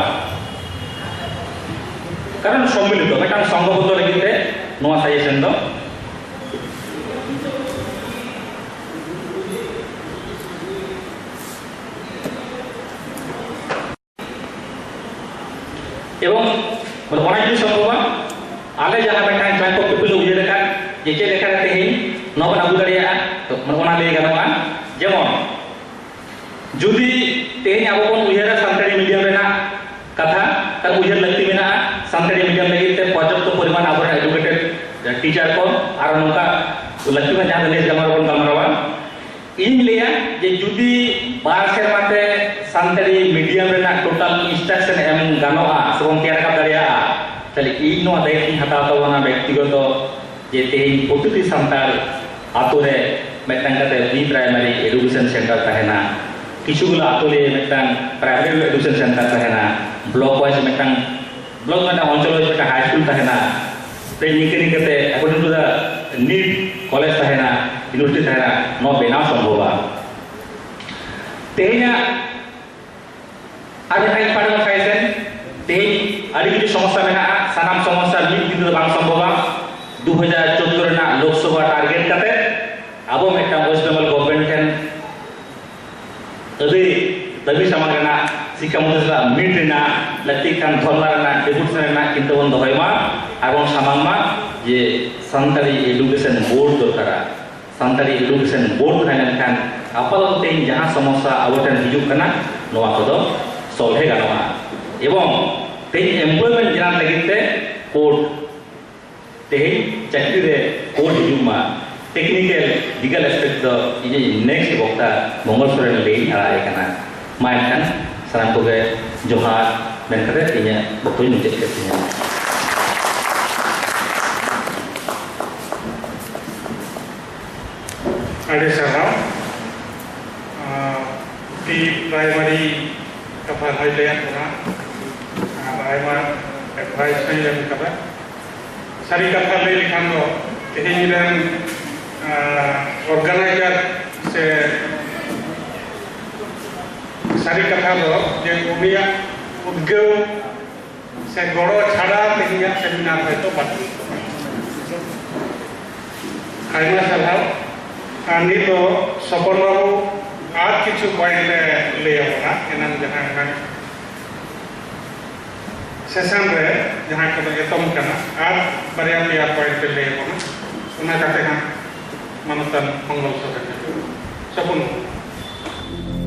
ᱠᱟᱨᱚᱱ ᱥᱚᱢᱢᱤᱞᱤᱛᱚ ᱢᱤᱫᱴᱟᱝ ᱥᱚᱝᱜᱷᱚᱵᱚᱫᱽᱫᱷᱚ ᱞᱟᱹᱜᱤᱫ ᱛᱮ ᱱᱚᱣᱟ ᱥᱟᱡᱮᱥᱚᱱ ᱫᱚ᱾ ᱮᱵᱚᱝ ᱚᱱᱟ ᱡᱩᱫᱤ ᱥᱚᱢᱵᱷᱚᱵᱟ, ᱟᱞᱮ ᱡᱟᱦᱟᱸ ᱢᱤᱫᱴᱟᱝ ᱡᱚᱭᱮᱱᱴ ᱚᱯᱷ ᱯᱤᱯᱚᱞ ᱞᱮ ᱩᱭᱦᱟᱹᱨ ᱟᱠᱟᱫ ᱡᱮ ᱪᱮᱫ ᱞᱮᱠᱟᱨᱮ ᱛᱮᱦᱮᱧ ᱱᱚᱣᱟ ᱵᱚᱱ ᱟᱹᱜᱩ ᱫᱟᱲᱮᱭᱟᱜᱼᱟ, ᱛᱚ ᱚᱱᱟ ᱞᱟᱹᱭ ᱜᱟᱱᱚᱜᱼᱟ᱾ ᱡᱮᱢᱚᱱ ᱡᱩᱫᱤ ᱛᱮᱦᱮᱧ ᱟᱵᱚ ᱵᱚᱱ ᱩᱭᱦᱟᱹᱨᱟ ᱥᱟᱱᱛᱟᱲᱤ ᱢᱤᱰᱤᱭᱟᱢ ᱨᱮᱱᱟᱜ ᱠᱟᱛᱷᱟ, ᱛᱟᱦᱞᱮ ᱩᱭᱦᱟᱹᱨ ᱞᱟᱹᱠᱛᱤ ᱢᱮᱱᱟᱜᱼᱟ ᱥᱟᱱᱛᱟᱲᱤ ᱢᱤᱰᱤᱭᱟᱢ ᱞᱟᱹᱜᱤᱫ ᱛᱮ ᱯᱚᱨᱡᱟᱯᱛᱚ ᱯᱚᱨᱤᱢᱟᱱ ᱟᱵᱚᱨᱮᱱ ᱮᱰᱩᱠᱮᱴᱮᱰ ᱴᱤᱪᱟᱨ ᱠᱚ ᱟᱨ ᱱᱚᱝᱠᱟ ᱞᱟᱹᱠᱛᱤ ᱢᱮᱱᱟᱜᱼᱟ, ᱡᱟᱦᱟᱸ ᱫᱚ ᱱᱮᱠᱥᱴ ᱜᱟᱞᱢᱟᱨᱟᱣ ᱵᱚᱱ ᱜᱟᱞᱢᱟᱨᱟᱣᱟ᱾ ᱤᱧ ᱞᱟᱹᱭᱟ ᱡᱮ ᱡᱩᱫᱤ ᱵᱟᱨ ᱥᱮᱨᱢᱟ ᱛᱮ ᱥᱟᱱᱛᱟᱲᱤ ᱢᱤᱰᱤᱭᱟᱢ ᱨᱮᱱᱟᱜ ᱴᱳᱴᱟᱞ ᱤᱱᱥᱴᱨᱟᱠᱥᱚᱱ ᱮᱢ ᱜᱟᱱᱚᱜᱼᱟ ᱥᱮᱵᱚᱱ ᱛᱮᱭᱟᱨ ᱨᱟᱠᱟᱵ ᱫᱟᱲᱮᱭᱟᱜᱼᱟ, ᱛᱟᱦᱞᱮ ᱤᱧ ᱱᱚᱣᱟ ᱫᱟᱭᱤᱛᱛᱚᱧ ᱦᱟᱛᱟᱣ ᱛᱟᱵᱚᱱᱟ ᱵᱮᱠᱛᱤᱜᱚᱛᱚ, ᱡᱮ ᱛᱮᱦᱮᱧ ᱯᱨᱚᱛᱤᱴᱤ ᱥᱟᱱᱛᱟᱲ ᱟᱛᱳ ᱨᱮ ᱢᱤᱫᱴᱟᱝ ᱠᱟᱛᱮ ᱯᱨᱤ ᱯᱨᱟᱭᱢᱟᱨᱤ ᱮᱰᱩᱠᱮᱥᱚᱱ ᱥᱮᱱᱴᱟᱨ ᱛᱟᱦᱮᱱᱟ, ᱠᱤᱪᱷᱩ ᱜᱩᱞᱟ ᱟᱛᱳ ᱨᱮ ᱢᱤᱫᱴᱟᱝ ᱯᱨᱟᱭᱢᱟᱨᱤ ᱮᱰᱩᱠᱮᱥᱚᱱ ᱥᱮᱱᱴᱟᱨ ᱛᱟᱦᱮᱱᱟ, ᱵᱞᱚᱠ ᱣᱟᱭᱤᱡ ᱢᱤᱫᱴᱟᱝ ᱵᱞᱚᱠ ᱢᱤᱫᱴᱟᱝ ᱚᱧᱪᱚᱞ ᱨᱮ ᱢᱤᱫᱴᱟᱝ ᱦᱟᱭ ᱥᱠᱩᱞ ᱛᱟᱦᱮᱱᱟ, ᱛᱮ ᱱᱤᱝᱠᱟᱹ ᱱᱤᱝᱠᱟᱹ ᱛᱮ according to the need college ᱛᱟᱦᱮᱱᱟ, ᱤᱭᱩᱱᱤᱵᱷᱟᱨᱥᱤᱴᱤ ᱛᱟᱦᱮᱱᱟ, ᱱᱚᱣᱟ ᱵᱮᱱᱟᱣ ᱥᱚᱢᱵᱷᱚᱵᱟ᱾ ᱛᱮᱦᱮᱧᱟᱜ ᱟᱨ ᱢᱤᱫᱴᱟᱝ ᱤᱧ ᱯᱟᱲᱦᱟᱣ ᱥᱟᱭᱮᱱᱥ ᱨᱮ ᱛᱮᱦᱮᱧ ᱟᱹᱰᱤ ᱠᱤᱪᱷᱩ ᱥᱚᱢᱚᱥᱥᱟ ᱢᱮᱱᱟᱜᱼᱟ, ᱥᱟᱱᱟᱢ ᱥᱚᱢᱚᱥᱥᱟ ᱢᱤᱫ ᱫᱤᱱ ᱛᱮᱫᱚ ᱵᱟᱝ ᱥᱚᱢᱵᱷᱚᱵᱟ᱾ ᱫᱩ ᱦᱟᱡᱟᱨ ᱪᱳᱫᱽᱫᱳ ᱨᱮᱱᱟᱜ ᱞᱳᱠᱥᱚᱵᱷᱟ ᱴᱟᱨᱜᱮᱴ ᱠᱟᱛᱮ ᱟᱵᱚ ᱢᱤᱫᱴᱟᱝ ᱳᱭᱮᱥᱴ ᱵᱮᱝᱜᱚᱞ ᱜᱚᱵᱷᱚᱨᱱᱢᱮᱱᱴ ᱴᱷᱮᱱ ᱟᱹᱫᱟᱹᱭ ᱫᱟᱹᱵᱤ ᱥᱟᱢᱟᱝ ᱨᱮᱱᱟᱜ, ᱥᱤᱠᱠᱷᱟ ᱢᱚᱱᱛᱨᱤ ᱥᱟᱞᱟᱜ ᱢᱤᱴ ᱨᱮᱱᱟᱜ, ᱞᱟᱹᱠᱛᱤ ᱠᱷᱟᱱ ᱫᱷᱚᱨᱱᱟ ᱨᱮᱱᱟᱜ, ᱰᱮᱯᱩᱴᱮᱥᱚᱱ ᱨᱮᱱᱟᱜ ᱪᱤᱱᱛᱟᱹ ᱵᱚᱱ ᱫᱚᱦᱚᱭ ᱢᱟ ᱟᱨ ᱵᱚᱱ ᱥᱟᱢᱟᱝ ᱢᱟ ᱡᱮ ᱥᱟᱱᱛᱟᱲᱤ ᱮᱰᱩᱠᱮᱥᱚᱱ ᱵᱳᱨᱰ ᱫᱚᱨᱠᱟᱨᱟ᱾ ᱥᱟᱱᱛᱟᱲᱤ ᱮᱰᱩᱠᱮᱥᱚᱱ ᱵᱳᱨᱰ ᱛᱟᱦᱮᱸ ᱞᱮᱱᱠᱷᱟᱱ ᱟᱯᱟᱛᱚᱛᱚ ᱛᱮᱦᱮᱧ ᱡᱟᱦᱟᱸ ᱥᱚᱢᱚᱥᱥᱟ ᱟᱵᱚ ᱴᱷᱮᱱ ᱦᱤᱡᱩᱜ ᱠᱟᱱᱟ, ᱱᱚᱣᱟ ᱠᱚᱫᱚ ᱥᱚᱞᱦᱮ ᱜᱟᱱᱚᱜᱼᱟ᱾ ᱮᱵᱚᱝ ᱛᱮᱦᱮᱧ ᱮᱢᱯᱞᱚᱭᱢᱮᱱᱴ ᱡᱮᱱᱟᱨᱮᱞ ᱞᱟᱹᱜᱤᱫ ᱛᱮ ᱠᱳᱰ, ᱛᱮᱦᱮᱧ ᱪᱟᱹᱠᱨᱤ ᱨᱮ ᱠᱳᱰ ᱦᱤᱡᱩᱜ ᱢᱟ, ᱴᱮᱠᱱᱤᱠᱮᱞ ᱞᱤᱜᱟᱞ ᱮᱥᱯᱮᱠᱴ ᱫᱚ ᱤᱧᱤᱡ ᱱᱮᱠᱥᱴ ᱵᱚᱠᱛᱟ ᱢᱚᱝᱜᱚᱞ ᱥᱚᱨᱮᱱ ᱞᱟᱹᱭ ᱟᱲᱟᱜ ᱟᱭ ᱠᱟᱱᱟ᱾ ᱢᱟ ᱮᱱᱠᱷᱟᱱ ᱥᱟᱱᱟᱢ ᱠᱚᱜᱮ ᱡᱚᱦᱟᱨ ᱢᱮᱱ ᱠᱟᱛᱮ ᱤᱧᱟᱹᱜ ᱵᱚᱠᱛᱚᱧ ᱢᱩᱪᱟᱹᱫ ᱠᱮᱫ ᱛᱤᱧᱟᱹ᱾ ᱟᱹᱰᱤ ᱥᱟᱨᱦᱟᱣ᱾ ᱟᱨ ᱯᱨᱤ ᱯᱨᱟᱭᱢᱟᱨᱤ ᱠᱟᱛᱷᱟ ᱦᱚᱸᱭ ᱞᱟᱹᱭᱟᱫ ᱵᱚᱱᱟ ᱟᱨ ᱟᱭᱢᱟ ᱮᱰᱵᱷᱟᱭᱤᱥ ᱦᱚᱸᱭ ᱮᱢ ᱠᱟᱫᱟ᱾ ᱥᱟᱹᱨᱤ ᱠᱟᱛᱷᱟ ᱞᱟᱹᱭ ᱞᱮᱠᱷᱟᱱ ᱫᱚ ᱛᱮᱦᱮᱧ ᱨᱮᱱ ᱚᱨᱜᱟᱱᱟᱭᱡᱟᱨ ᱥᱮ ᱥᱟᱹᱨᱤ ᱠᱟᱛᱷᱟ ᱫᱚ ᱡᱮ ᱩᱱᱤᱭᱟᱜ ᱩᱫᱽᱜᱟᱹᱣ ᱥᱮ ᱜᱚᱲᱚ ᱪᱷᱟᱲᱟ ᱛᱮᱦᱮᱧᱟᱜ ᱥᱮᱢᱤᱱᱟᱨ ᱦᱚᱭᱛᱳ ᱵᱟᱹᱱᱩᱜ᱾ ᱟᱭᱢᱟ ᱥᱟᱨᱦᱟᱣ᱾ ᱟᱨ ᱱᱤᱛ ᱫᱚ ᱥᱚᱯᱚᱱ ᱵᱟᱹᱵᱩ ᱟᱨ ᱠᱤᱪᱷᱩ ᱯᱚᱭᱮᱱᱴ ᱮ ᱞᱟᱹᱭ ᱟᱵᱚᱱᱟ, ᱮᱱᱟᱝ ᱡᱟᱦᱟᱸ ᱮᱱᱟᱝ ᱥᱮᱥᱚᱱ ᱨᱮ ᱡᱟᱦᱟᱸ ᱠᱚᱫᱚ ᱮᱛᱚᱢ ᱠᱟᱱᱟ, ᱟᱨ ᱵᱟᱨᱭᱟ ᱯᱮᱭᱟ ᱯᱚᱭᱮᱱᱴ ᱮ ᱞᱟᱹᱭ ᱟᱵᱚᱱᱟ, ᱚᱱᱟ ᱠᱟᱛᱮ ᱦᱟᱸᱜ ᱢᱟᱱᱚᱛᱟᱱ ᱢᱚᱝᱜᱚᱞ ᱥᱚᱨᱮᱱ ᱥᱚᱯᱚᱱ ᱵᱟᱹᱵᱩ᱾